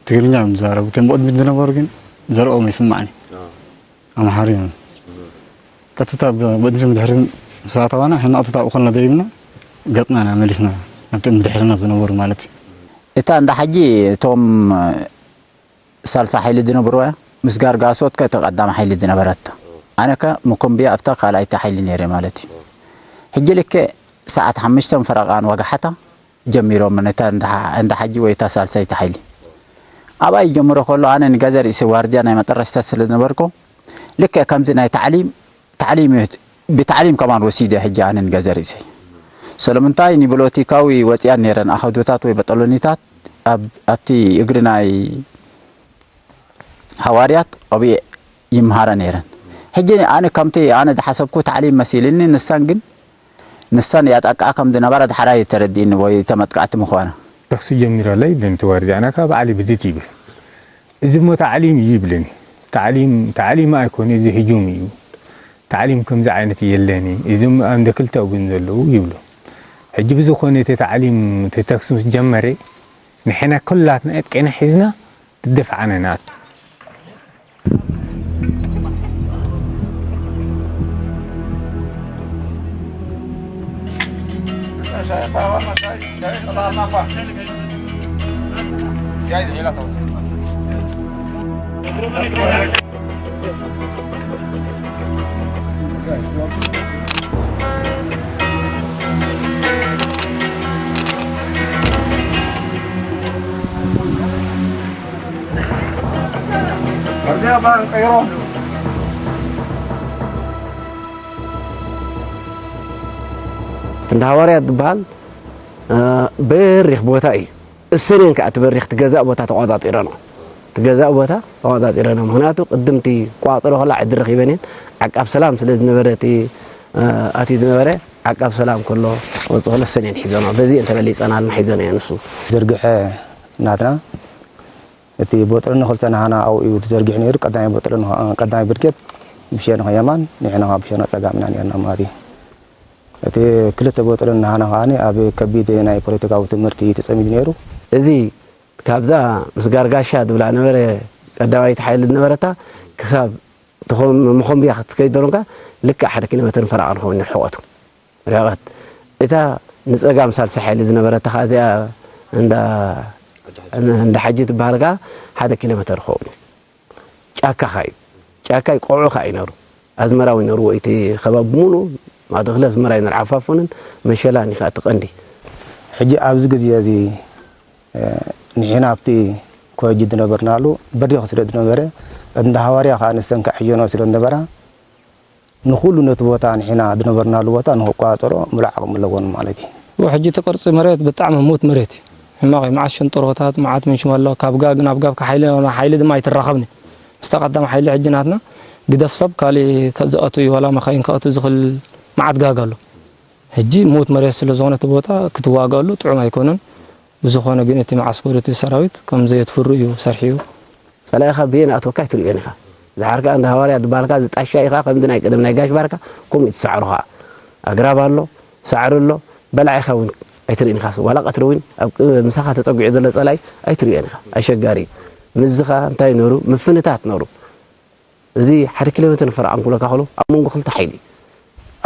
ትግርኛ እዮም ዝዛረቡ። እቶም ብቕድሚት ዝነበሩ ግን ዘረኦም ኣይስማዕን እዩ። ኣምሓሪ እዮም። ቀጥታ ብ-፣ ብቕድሚትን ብድሕሪትን ምስ ኣተዋና፣ ሕና ቀጥታ ኣብኡ ከለና ደይብና፣ ገጽና ኢና መሊስና፣ ናብቶም ብድሕርና ዝነበሩ ማለት እዩ። እታ እንዳ ሓጂ እቶም ሳልሳ ሓይሊ ዝነብርዋ ምስ ጋርጋሶት ከ እታ ቀዳም ሓይሊ ዝነበረታ። ኣነ ከ መኮምብያ ኣብታ ካልኣይቲ ሓይሊ ነይረ ማለት እዩ። ሕጂ ልክዕ ሰዓት ሓሙሽተን ፈረቓን ወጋሕታ ጀሚሮም ነታ እንዳ ሓ-፣ እንዳ ሓጂ ወይ እታ ሳልሳይቲ ሓይሊ። ኣብኣ ይጀምሮ ከሎ ኣነ ንገዘ ርእሲ ዋርድያ ናይ መጠረሽታ ስለ ዝነበርኩ ልክዕ ከምዚ ናይ ታዕሊም ታዕሊም፣ ብታዕሊም ከማን ወሲደ ሕጂ ኣነ ንገዘ ርእሰይ። ስለምንታይ ንፖለቲካዊ ወፂኣን ነይረን ኣኸዶታት ወይ በጠሎኒታት ኣብ፣ ኣብቲ እግሪ ናይ ሃዋርያት ኣብየ ይምሃራ ነይረን። ሕጂ ኣነ ከምቲ ኣነ ዝሓሰብኩ ታዕሊም መሲልኒ፣ ንሳን ግን ንሳን ያጠቃ ከም ዝነበራ ድሓራ እዩ ተረዲእኒ ወይ ተመጥቃዕቲ ምዃና። ተኽሲ ጀሚሩ ኣሎ ይብለኒ እቲ ዋርድያ፣ ኣነ ከኣ ባዕሊ ብድድ ይብል። እዚ እሞ ታዕሊም እዩ ይብለኒ። ታዕሊም፣ ታዕሊም ኣይኮነ፣ እዚ ህጁም እዩ። ታዕሊም ከምዚ ዓይነት የለን እዩ። እዚ እሞ ኣንደ ክልተ እውን ዘለዉ ይብሉ። ሕጂ ብዝኾነ እቲ ታዕሊም፣ እቲ ተኽሲ ምስ ጀመረ፣ ንሕና ኩላትና ዕጥቅና ሒዝና ድደፍዓና ንኣቱ። እንዳ ሃዋርያት ዝበሃል፣ እ፣ በሪኽ ቦታ እዩ። እሰንየን ከኣ እቲ በሪኽ እቲ ገዛእ ቦታ ተቋጻጺረንኦ። እቲ ገዛእ ቦታ ተቋጻጺረንኦ። ምኽንያቱ ቅድም እቲ ቋጽሮ ከላ ዕድል ረኺበን እየን። ዓቃብ ሰላም ስለ ዝነበረ እቲ፣ እ፣ ኣትዩ ዝነበረ ዓቃብ ሰላም ከሎ ወጽእ ከሎ እሰንየን ሒዘንኦ። በዚ እየን ተበሊጸናልና ሒዘንኦ እየን ንሱ። ዘርግሐ ናትና እቲ ቦጥሎ ንኽልተ ናህና ኣብኡ እዩ ተዘርጊሑ ነይሩ። ቀዳማይ ቦጥሎ ንኸ-፣ ቀዳማይ ብርጌድ ብሸነኽ የማን፣ ንሕና ኸዓ ብሸነኽ ጸጋም ኢና ነርና ማለት እዩ። እቲ ክልተ ቦጥሎ ናህና ኸዓ ኣብ ከቢድ ናይ ፖለቲካዊ ትምህርቲ እዩ ተጸሚዱ ነይሩ። እዚ ካብዛ ምስ ጋርጋሻ ዝብላ ነበረ ቀዳማይቲ ሓይሊ ዝነበረታ ክሳብ ተኾም-፣ መኾምብያ ክትከይድ ተሎንካ ልክዕ ሓደ ኪሎ ሜተርን ፈረቓን ኸውን ርሕቐቱ። ርሕቐት። እታ ንጸጋም ሳልሳይ ሓይሊ ዝነበረት ከኣ እዚኣ እንዳ እንዳ ሓጂ ትበሃል ከኣ ሓደ ኪሎ ሜተር ክኸውን እዩ። ጫካኻ እዩ። ጫካይ ቆዑ ከኣ ይነሩ። ኣዝመራዊ ይነርዎ እቲ ከባቢ ብምሉ ማለት እኽሊ ኣዝመራ ይነር ዓፋፉንን መሸላን እዩ ከኣ እቲ ቀንዲ። ሕጂ ኣብዚ ግዜ እዚ፣ እ፣ ንሕና ኣብቲ ኮጅ ዝነበርናሉ በሪኽ ስለ ዝነበረ፣ እንዳ ሃዋርያ ከኣ ንሰን ከኣ ሕየኖ ስለ ዝነበራ፣ ንኹሉ ነቲ ቦታ ንሕና ዝነበርናሉ ቦታ ንኽቆጻጸሮ ምሉእ ዓቕሚ ኣለዎን ማለት እዩ። ሕጂ እቲ ቅርጺ መሬት ብጣዕሚ ህሙት መሬት እዩ። ሕማቕ እዩ። መዓት ሽንጥሮታት፣ መዓት ምንሽመሎ፣ ካብ ጋግ ናብ ጋግ ሓይሊ፣ ሓይሊ ድማ ኣይትራኸብን እዩ። ምስታ ቀዳም ሓይሊ ሕጂ ናትና ግደፍ ሰብ ካሊእ ከ-፣ ዝኣቱ እዩ፣ ዋላ መኻይን ክኣቱ ዝኽእል መዓት ጋግ ኣሎ። ሕጂ ሙት መሬት ስለ ዝኾነ እቲ ቦታ ክትዋገኣሉ ጥዑም ኣይኮነን። ብዝኾነ ግን እቲ መዓስከር እቲ ሰራዊት ከም ዘየትፍሩ እዩ ሰርሒኡ። ጸላኢኻ ብየን ኣትወካ ኣይትርእዮን ኢኻ። ዝሓርካ እንዳ ሃዋርያ ዝበሃልካ ዝጣሻ ኢኻ፣ ከምዚ ናይ ቀደም ናይ ጋሽ ባርካ ከምኡ እዩ ትሰዕሮ ኸኣ። ኣግራብ ኣሎ፣ ሳዕሪ ኣሎ፣ በላዒኻ እውን ኣይትርእን ኢኻ። ዋላ ቀትሪ እውን ኣብ ቅ-፣ ምሳኻ ተጸጊዑ ዘሎ ጸላኢ ኣይትርእዮን ኢኻ። ኣሸጋሪ እዩ። ምስዚ ኸኣ እንታይ ነሩ? ምፍንታት ነሩ። እዚ ሓደ ኪሎ ሜተር ንፈረቓ እንክብለካ ከሎ ኣብ መንጎ ክልተ ሓይሊ።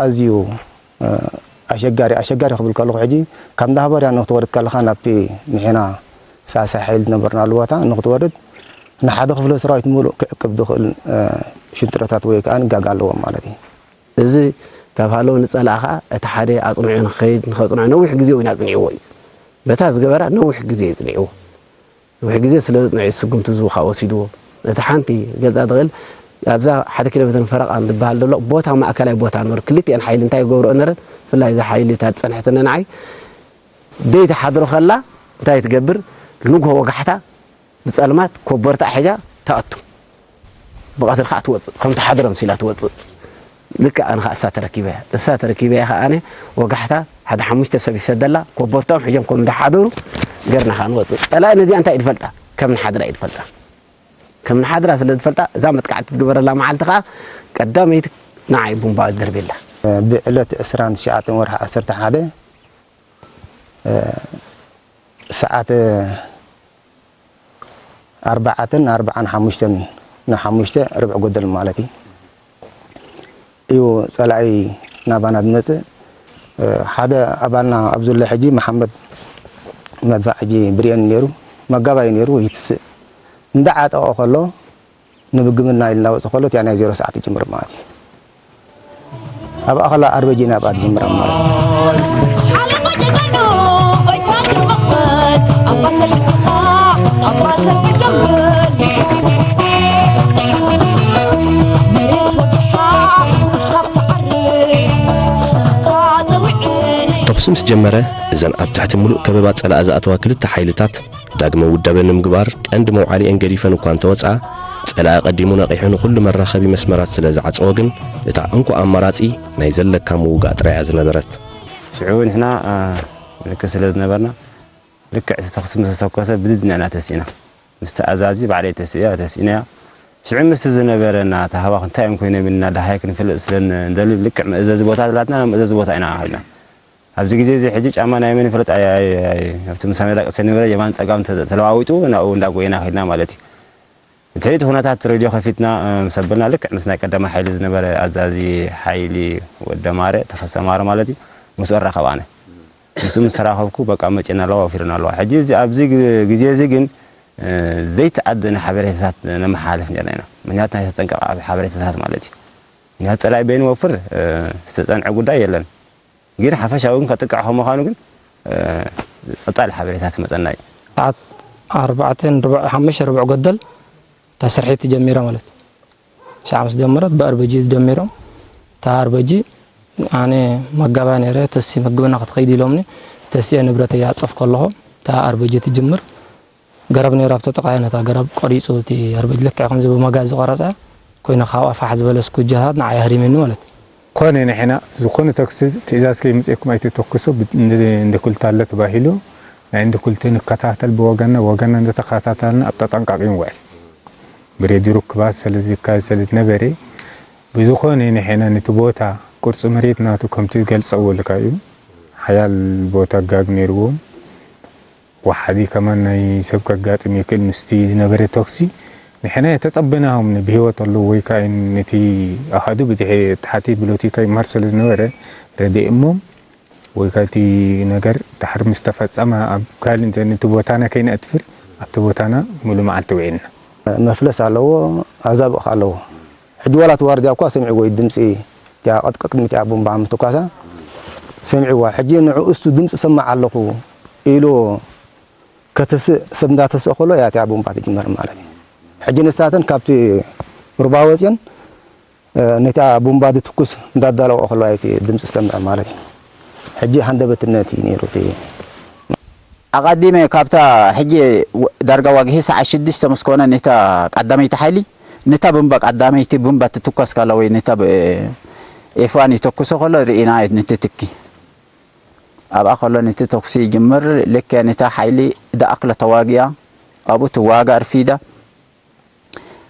ኣዝዩ፣ እ፣ ኣሸጋሪ፣ ኣሸጋሪ ክብል ከለኹ ሕጂ ካብ እንዳ ሃዋርያ ንክትወርድ ከለኻ ናብቲ ንሕና ሳልሳይ ሓይሊ ዝነበርናሉ ቦታ ንክትወርድ ንሓደ ክፍለ ሰራዊት ምሉእ ክዕቅብ ዝኽእል፣ እ፣ ሽንጥሮታት ወይ ከኣ ጋግ ኣለዎም ማለት እዩ። እዚ ካብ ሃለዉ ንጸላእ ከኣ እቲ ሓደ ኣጽንዑ ንኽኸይድ ንኸጽንዖ ነዊሕ ግዜ እውን ኣጽኒዕዎ እዩ። በታ ዝገበራ ነዊሕ ግዜ እዩ ጽኒዕዎ። ነዊሕ ግዜ ስለ ዘጽንዖ እዩ ስጉምቲ ዝቡ ከኣ ወሲድዎ። እቲ ሓንቲ ገልጻ ትኽእል ኣብዛ ሓደ ኪሎ ሜተር ፈረቓ እንትበሃል ዘሎ ቦታ ማእከላይ ቦታ ነሩ። ክልቲኤን ሓይሊ እንታይ ይገብርኦ ነረን? ብፍላይ እዛ ሓይሊ እታ ዝጸንሐትኒ ንዓይ ደይ ትሓድሮ ከላ እንታይ ትገብር? ንግሆ ወጋሕታ ብጸልማት ኮቦርታ ሒዛ ትኣቱ። ብቐትሪ ከኣ ትወጽእ። ከም ትሓድሮ መሲላ ትወጽእ። ልክዕ ኣነ ከኣ እሳ ተረኪበያ። እሳ ተረኪበያ ከኣ ኣነ ወጋሕታ ሓደ ሓሙሽተ ሰብ ይሰደላ። ኮቦርታኦም ሒዞም ከም እንዳሓደሩ ገርና ከኣ ንወጽእ። ጸላኢ ነዚኣ እንታይ እዩ ዝፈልጣ? ከም ንሓድራ እዩ ዝፈልጣ። ከም ንሓድራ ስለ ዝፈልጣ እዛ መጥቃዕቲ ትግበረላ መዓልቲ ከኣ ቀዳመይቲ ንዓይ ቡምባ ትደርብየላ። ብዕለት ዕስራን ትሽዓተን ወርሒ ዓሰርተ ሓደ፣ እ፣ ሰዓት ኣርባዓተን ኣርባዓን ሓሙሽተን ንሓሙሽተ ርብዒ ጎደል ማለት እዩ። እዩ ጸላኢ ናባና ዝመጽእ። እ፣ ሓደ ኣባልና ኣብ ዘሎ ሕጂ መሓመድ መድፋዕ ሕጂ ብሬን ነይሩ፣ መጋባይ ነይሩ ይትስእ። እንዳዓጠቐ ከሎ ንብግምና ኢልና ወጽእ ከሎ እቲኣ ናይ ዜሮ ሰዓት ትጅምር ማለት እዩ። ኣብ ኣኸላ ኣርበጂ ናብኣ ትጅምር ማለት እዩ። ተኹሲ ምስ ጀመረ፣ እዘን ኣብ ትሕቲ ምሉእ ከበባ ጸላኢ ዝኣተዋ ክልተ ሓይልታት ዳግመ ውዳበ ንምግባር ቀንዲ መውዓሊኤን ገዲፈን እኳ እንተወጽኣ፣ ጸላኢ ቀዲሙ ነቒሑ ንኹሉ መራኸቢ መስመራት ስለ ዝዓጸዎ ግን፣ እታ እንኮ ኣማራጺ ናይ ዘለካ ምውጋእ ጥራይ እያ ዝነበረት። ሽዑ ንሕና፣ እ፣ ምልክት ስለ ዝነበርና፣ ልክዕ እቲ ተኹሲ ምስ ተተኮሰ ብድድ ኢና ተሲእና። ምስቲ ኣዛዚ ባዕለይ ተሲእያ፣ ተሲእናያ። ሽዑ ምስቲ ዝነበረና ተሃዋኽ እንታይ እዮም ኮይኖም ኢልና ደሃይ ክንፈልጥ ስለ እንደሊ፣ ልክዕ መእዘዚ ቦታ ዝላትና ናብ መእዘዚ ቦታ ኢና ከይድና። ኣብዚ ግዜ እዚ ሕጂ ጫማ ናይ መን ይፈልጥ ኣይ-፣ ኣይ-፣ ኣይ-፣ ኣብቲ ምሳና ደቂ ኣንስትዮ ዝነበረ የማን ጸጋም ተ-፣ ተለዋዊጡ ናብኡ እንዳጎየና ከይድና ማለት እዩ። እቲ ሕጂ እቲ ኩነታት ሬድዮ ከፊትና፣ እ፣ ምስ ኣበልና ልክዕ ምስ ናይ ቀዳማይ ሓይሊ ዝነበረ ኣዛዚ ሓይሊ ወደ ማረ፣ ተኸሰ ማረ ማለት እዩ፣ ምስኡ ኣራኸባነ። ምስኡ ምስ ተራኸብኩ በቃ መጺእና ኣለዋ፣ ወፊርና ኣለዋ። ሕጂ እዚ ኣብዚ ግ-፣ ግዜ እዚ ግን፣ እ፣ ዘይተኣደነ ሓበሬታታት ነመሓላልፍ ነርና ኢና። ምኽንያቱ ናይ ተጠንቀቕ ሓበሬታታት ማለት እዩ። ምኽንያቱ ጸላኢ በይኑ ወፍር፣ እ፣ ዝተጸንዐ ጉዳይ የለን። ግን ሓፈሻዊ ግን ከጥቅዕ ከም ምዃኑ ግን፣ እ፣ ቀጻሊ ሓበሬታ ትመጸና እዩ። ሰዓት ኣርባዕተን ርብዕ፣ ሓሙሽተ ርብዕ ጎደል እታ ስርሒት ጀሚራ ማለት። ሻዕ ምስ ጀመረት ብኣርበጂ ጀሚሮም። እታ ኣርበጂ ኣነ መጋባ ነይረ፣ ተሲ መግብና ክትኸይድ ኢሎምኒ። ተሲኤ ንብረተይ ኣጸፍ ከለኹ እታ ኣርበጂ ትጅምር። ገረብ ነይራ፣ ኣብቲ ጥቓ ነታ ገረብ ቆሪጹ፣ እቲ ኣርበጅ ልክዕ ከምዚ ብመጋዝ ዝቆረጸ ኮይኑ፣ ካብኣ ፋሕ ዝበለ ስኩጃታት ንዓይ ኣህሪምኒ ማለት እዩ። ኮነ ንሕና ዝኾነ ተኩሲ ትእዛዝ ከይምጽኤኩም ኣይትተኩሱ፣ ብ-፣ እንደ፣ እንደ ኩልታለ ተባሂሉ ናይ እንደ ኩልቴ ንከታተል ብወገንና፣ ወገንና እንደተከታተልና ኣብ ተጠንቃቂ ንውዕል። ብሬድዮ ርክባት ስለ ዝካየድ ስለ ዝነበረ፣ ብዝኾነ ንሕና ነቲ ቦታ ቅርጺ መሬት ናቱ ከምቲ ዝገልጸዎ ልካ እዩ። ሓያል ቦታ ጋግ ነይርዎም። ወሓዚ ከማን ናይ ሰብ ከጋጥም ይኽእል። ምስቲ ዝነበረ ተኩሲ ንሕና የተጸበናሆም ን-፣ ብህይወት ኣለዉ ወይ ከኣ ነቲ ኣሃዱ ብድሕሪ ተሓቲ ብሎቲካ ይመሃር ስለ ዝነበረ ረዲእሞም ወይ ካልቲ ነገር ድሕር ምስ ተፈጸመ ኣብ ካልእ እንተ ነቲ ቦታና ከይነጥፍር ኣብቲ ቦታና ሙሉ መዓልቲ ውዒልና። መፍለስ ኣለዎ፣ ኣዛብእ ከኣ ኣለዎ። ሕጂ ዋላ እቲ ዋርድያ እኳ ሰሚዕዎ እዩ ድምጺ እቲኣ ቀጥ ቅድሚ እቲኣ ቡምባ ምትኳሳ ሰሚዕዋ። ሕጂ ንዕኡ እሱ ድምጺ ሰማዕ ኣለኹ ኢሉ ከተስእ ሰብ እንዳተስእ ከሎ እያ እቲኣ ቡምባ ትጅመር ማለት እዩ። ሕጂ ንሳተን ካብቲ ሩባ ወፅየን ነታ ቡምባ ዝትኩስ እንዳዳለዋ ከለዋ እቲ ድምፂ ዝሰምዐ ማለት እዩ። ሕጂ ሃንደበትነት እዩ ነይሩ እቲ ኣቐዲመ ካብታ ሕጂ ዳርጋ ዋግሒ ሰዓት ሽዱሽተ ምስ ኮነ ነታ ቀዳመይቲ ሓይሊ ነታ ቡምባ ቀዳመይቲ ቡምባ ትትኮስ ካላ ወይ ነታ ኤፍዋን ይተኩሶ ከሎ ርኢና ነቲ ትኪ ኣብኣ ከሎ ነቲ ተኩሲ ይጅምር ልከ ነታ ሓይሊ ዝኣክለ ተዋጊኣ ኣብኡ ትዋጋ ኣርፊዳ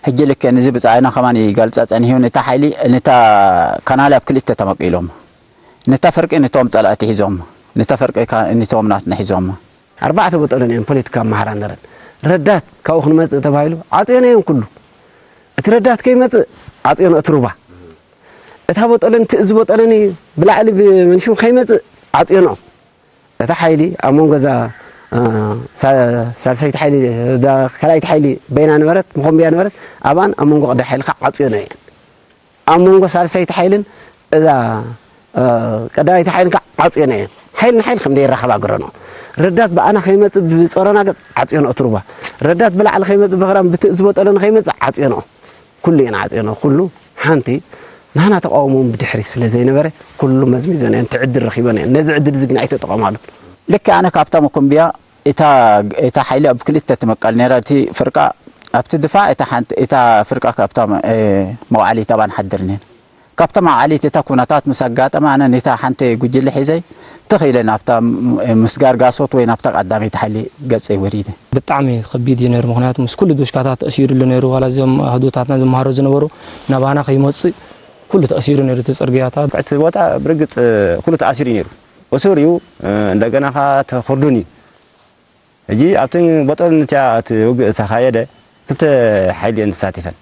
ሕጂ ልክዕ ንዚ ብጻይና ከማን ይገልጻ ጸኒሑ ነታ ሓይሊ ነታ ካናል ኣብ ክልተ ተመቂሎም ነታ ፍርቂ ነቶም ጸላእቲ ሒዞም ነታ ፍርቂ ነቶም ናትና ሒዞም ኣርባዕተ ቦጠለን እየን ፖለቲካ ኣመሃራ ነረን ረዳት ካብኡ ክንመጽእ ተባሂሉ ዓጽዮን እየን ኩሉ እቲ ረዳት ከይመጽእ ዓጽዮን እቲ ሩባ እታ ቦጠለን እቲ እዚ ቦጠለን ብላዕሊ ብመንሽም ከይመጽእ ዓጽዮንኦም እታ ሓይሊ ኣብ መንጎ እዛ ሳልሰይቲ ሓይሊ እዛ ካልኣይቲ ሓይሊ በይና ነበረት መኾምብያ ነበረት ኣብኣን ኣብ መንጎ ቀዳይ ሓይሊ ከዓ ዓፅዮና እየን ኣብ መንጎ ሳልሰይቲ ሓይልን እዛ ቀዳመይቲ ሓይልን ከዓ ዓፅዮና እየን ሓይሊ ንሓይሊ ከም ዘይራኸብ ኣግረኖ ረዳት ብኣና ከይመፅእ ብፀሮና ገፅ ዓፅዮና እትሩባ ረዳት ብላዕሊ ከይመፅእ ብክራም ብትእዝቦ ጠለኒ ከይመፅእ ዓፅዮና ኩሉ ኢና ዓፅዮና ኩሉ ሓንቲ ናህና ተቃውሞን ብድሕሪ ስለ ዘይነበረ ኩሉ መዝሚዞን እየን ትዕድል ረኪበን እየን ነዚ ዕድል እዚ ግን ኣይተጠቀማሉን ልክዕ ኣነ ካብታ መኮምብያ እታ እታ ሓይሊ ኣብ ክልተ ትመቀል ነይራ እቲ ፍርቃ ኣብቲ ድፋዕ እታ ሓንቲ እታ ፍርቃ ካብታ መውዓሊት ኣብኣ ንሓድር ነን ካብታ መውዓሊት እታ ኩነታት ምስ ኣጋጠመ ኣነ ነታ ሓንቲ ጉጅለ ሒዘይ ትኽ ኢለ ናብታ ምስጋር ጋሶት ወይ ናብታ ቀዳመይቲ ሓይሊ ገጸይ ወሪደ። ብጣዕሚ ከቢድ እዩ ነይሩ፣ ምኽንያቱ ምስ ኩሉ ዱሽካታት ተእሲሩሉ ነይሩ፣ ዋላ እዚኦም ኣህዱታትና ዝመሃሩ ዝነበሩ ናባና ከይመፅእ ኩሉ ተእሲሩ ነይሩ እቲ ፅርግያታት። እቲ ቦታ ብርግፅ ኩሉ ተኣሲሩ እዩ ነይሩ፣ እሱር እዩ፣ እንደገና ኸዓ ተኹርዱን እዩ። ሕጂ ኣብቲ ቦጦሎን እቲኣ እቲ ውግእ ዝተኻየደ ክልተ ሓይሊ እየን ተሳቲፈን።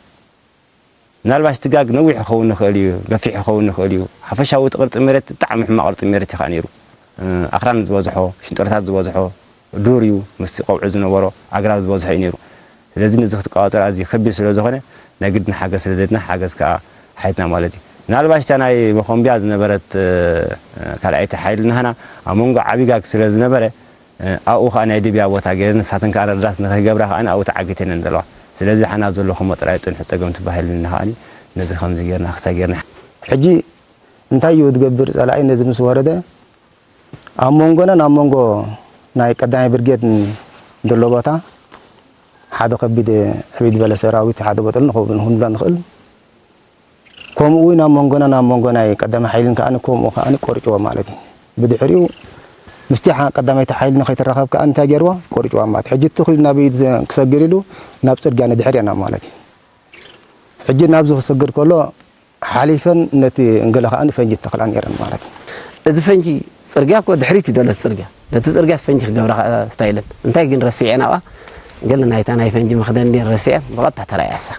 ምናልባሽ እቲ ጋግ ነዊሕ ክኸውን ይኽእል እዩ፣ ገፊሕ ክኸውን ይኽእል እዩ። ሓፈሻዊ እቲ ቅርጺ መሬት ብጣዕሚ ሕማቕ ቅርጺ መሬት እዩ ከኣ ነይሩ። ኣኽራን ዝበዝሖ፣ ሽንጥሮታት ዝበዝሖ፣ ዱር እዩ፣ ምስቲ ቀውዒ ዝነበሮ ኣግራብ ዝበዝሖ እዩ ነይሩ። ስለዚ ነዚ ክትቆጻጸር ኣዝዩ ከቢድ ስለ ዝኾነ ናይ ግድን ሓገዝ ስለ ዘድና ሓገዝ ከኣ ሓቲትና ማለት እዩ። ምናልባሽ እታ ናይ መኾምብያ ዝነበረት ካልኣይቲ ሓይሊ ናህና ኣብ መንጎ ዓብዪ ጋግ ስለ ዝነበረ ኣብኡ ከኣ ናይ ድብያ ቦታ ገይረን ንሳተን ከኣ ረዳት ንኸይገብራ ከኣ ኣብኡ ተዓጊተን እየን ዘለዋ። ስለዚ ሓና ኣብ ዘለኹሞ ጥራይ ጽንሑ ጸገም ትበሃልልና ከኣ ነዚ ከምዚ ገይርና ክሳይ ገይርና። ሕጂ እንታይ እዩ ዝገብር ጸላኢ ነዚ ምስ ወረደ ኣብ መንጎናን ኣብ መንጎ ናይ ቀዳማይ ብርጌድ ዘሎ ቦታ ሓደ ከቢድ ዕብይ ዝበለ ሰራዊት ሓደ ቦጠል ንኸው ክንብሎ ንኽእል ከምኡ እውን ኣብ መንጎና ናብ መንጎ ናይ ቀዳማይ ሓይልን ከኣ ከምኡ ከኣ ቆርጭዎ ማለት እዩ። ብድሕሪኡ ምስቲ ቀዳመይቲ ሓይሊ ንኸይትራኸብ ከኣ እንታይ ገይርዋ ቆርጭዋ ማለት ሕጂ እቲ ኹሉ ናበይ ክሰግር ኢሉ ናብ ፅርግያ ንድሕር ኢና ማለት እዩ። ሕጂ ናብዚ ክሰግር ከሎ ሓሊፈን ነቲ እንገለ ከኣ ፈንጂ ተኽላ ነይረን ማለት እዩ። እዚ ፈንጂ ፅርግያ እኮ ድሕሪት እዩ ዘሎ ፅርግያ ነቲ ፅርግያ ፈንጂ ክገብራ ስታይለን እንታይ ግን ረሲዐን ኣብኣ ገለ ናይታ ናይ ፈንጂ መኽደን እንዲን ረሲዐን ብቐጥታ ተራእያ እሳ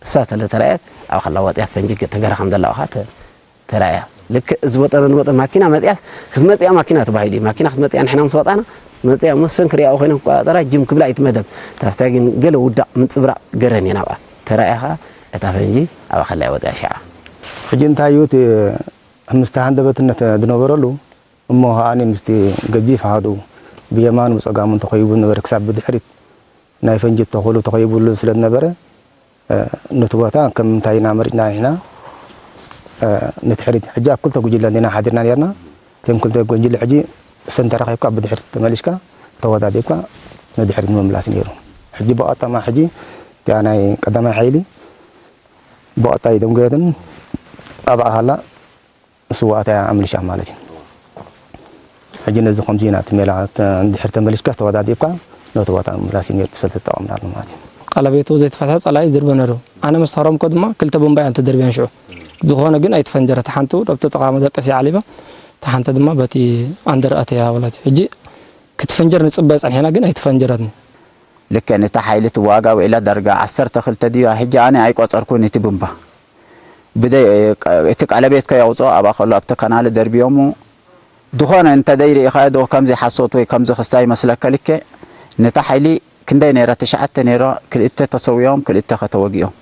እሳ ተለ ተራእየት ኣብ ከላ ወጥያ ፈንጂ ተገራ ከም ዘላ ኸዓ ተራእያ ልክዕ እዚ ወጠረ ንወጠ ማኪና መፅያስ ክትመፅያ ማኪና ተባሂሉ እዩ ማኪና ክትመፅያ ንሕና ምስ ወጣና መፅያ መሰን ክሪኣው ኮይኖም ክቆፃፀራ ጅም ክብላ ኣይትመደብ ታስታይ ግን ገለ ውዳቕ ምፅብራቕ ገረን እየ ናብኣ ተራእያ ኸዓ እታ ፈንጂ ኣብ ከላ ወጥያ ሸዓ ሕጂ እንታይ እዩ እቲ ምስቲ ሃንደበትነት ዝነበረሉ እሞ ከዓኒ ምስቲ ገዚፍ ኣሃዱ ብየማኑ ብጸጋሙን ተኸቢቡ ዝነበረ ክሳብ ብድሕሪት ናይ ፈንጂ ተኽሉ ተኸቢቡሉ ስለ ዝነበረ ነቲ ቦታ ከም እንታይ ኢና መሪጽና ንሕና ንድሕሪት ሕጂ ኣብ ክልተ ጉጅለ እንዲና ሓዲርና ነርና እቶም ክልተ ጉጅለ ሕጂ ሰንተራ ከይብካ ብድሕሪት ተመሊስካ ተወዳዲብካ ንድሕሪት ምምላስ ነይሩ ሕጂ ብቐጠማ ሕጂ እቲኣ ናይ ቀዳማይ ሓይሊ ብቐጣይ ደንጎየትን ኣብኣ ሃላ ስውኣት እያ ኣምልሻ ማለት እዩ። ሕጂ ነዚ ከምዚ ኢና እቲ ሜላ እንድሕር ተመሊስካ ተወዳዲብካ ነቲ ቦታ ምምላስ እዩ ነይሩ ሰልቲ ተጠቐምናሉ ማለት እዩ። ቃለቤቱ ዘይተፈትሐ ጸላኢ ይድርበ ነይሩ። ኣነ ምስ ተሃረምኮ ድማ ክልተ ቦምባ እየን ተደርብየን ሽዑ። ዝኾነ ግን ኣይተፈንጀረት። ሓንቲ እውን ኣብቲ ጥቓ መደቀሲ ዓሊባ እታ ሓንቲ ድማ በቲ ኣንደር ኣትያ በለት። ሕጂ ክትፍንጀር ንጽበ ጸኒሕና ግን ኣይተፈንጀረትን። ልክዕ ነታ ሓይሊ ትዋጋ ውዒላ ዳርጋ ዓሰርተ ክልተ ድዩ ሕጂ ኣነ ኣይቆጸርኩን እቲ ቡምባ። ብደይ እቲ ቀለቤት ከየውፅኦ ኣብኣ ከሎ ኣብቲ ካናል ደርቢዮሙ ዝኾነ እንተ ደይርኢኻዮ ዶ ከምዚ ሓሶት ወይ ከምዚ ክስታይ ይመስለካ ልክዕ ነታ ሓይሊ ክንደይ ነይራ? ትሽዓተ ነይራ፣ ክልተ ተሰዊኦም፣ ክልተ ከተወጊኦም።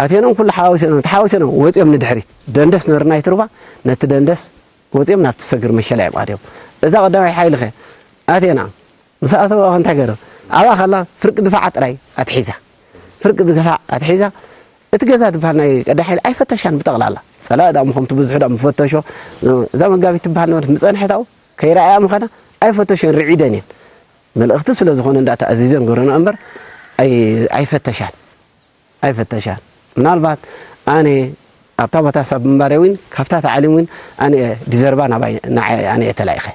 ኣቴኖም ኩሉ ሓዋውሰኖም፣ ተሓዋውሰኖም ወፂኦም ንድሕሪት። ደንደስ ነርና ይትርባ፣ ነቲ ደንደስ ወፂኦም ናብቲ ሰግር መሸላ እዮም ኣትዮም። እዛ ቀዳማይ ሓይሊ ኸ ኣቴና ምስ ኣተወ እንታይ ገይሮም? ኣብኣ ከላ ፍርቂ ድፋዓ ጥራይ ኣትሒዛ። ፍርቂ ድፋዕ ኣትሒዛ። እቲ ገዛ ዝበሃል ናይ ቀዳማይ ሓይሊ ኣይፈተሻን ብጠቕላላ። ጸላኢ ዳ ምኾም ትብዝሑ ዳ ምፈተሾ። እዛ መጋቢት ትበሃል ነበረት ምጸንሐት ኣብኡ ከይረኣያ ምዃና ኣይፈተሾን ርዒደን እየን። መልእኽቲ ስለ ዝኾነ እንዳ ተኣዚዘን ጎረና እምበር ኣይ-፣ ኣይፈተሻን። ኣይፈተሻን። ምናልባት ኣነ ኣብታ ቦታ ሰብ ምንባር እውን ካብታ ተዓሊም እውን ኣነ ዲዘርባ ናባይ ንዓይ ኣነ እየ ተላኢኸ።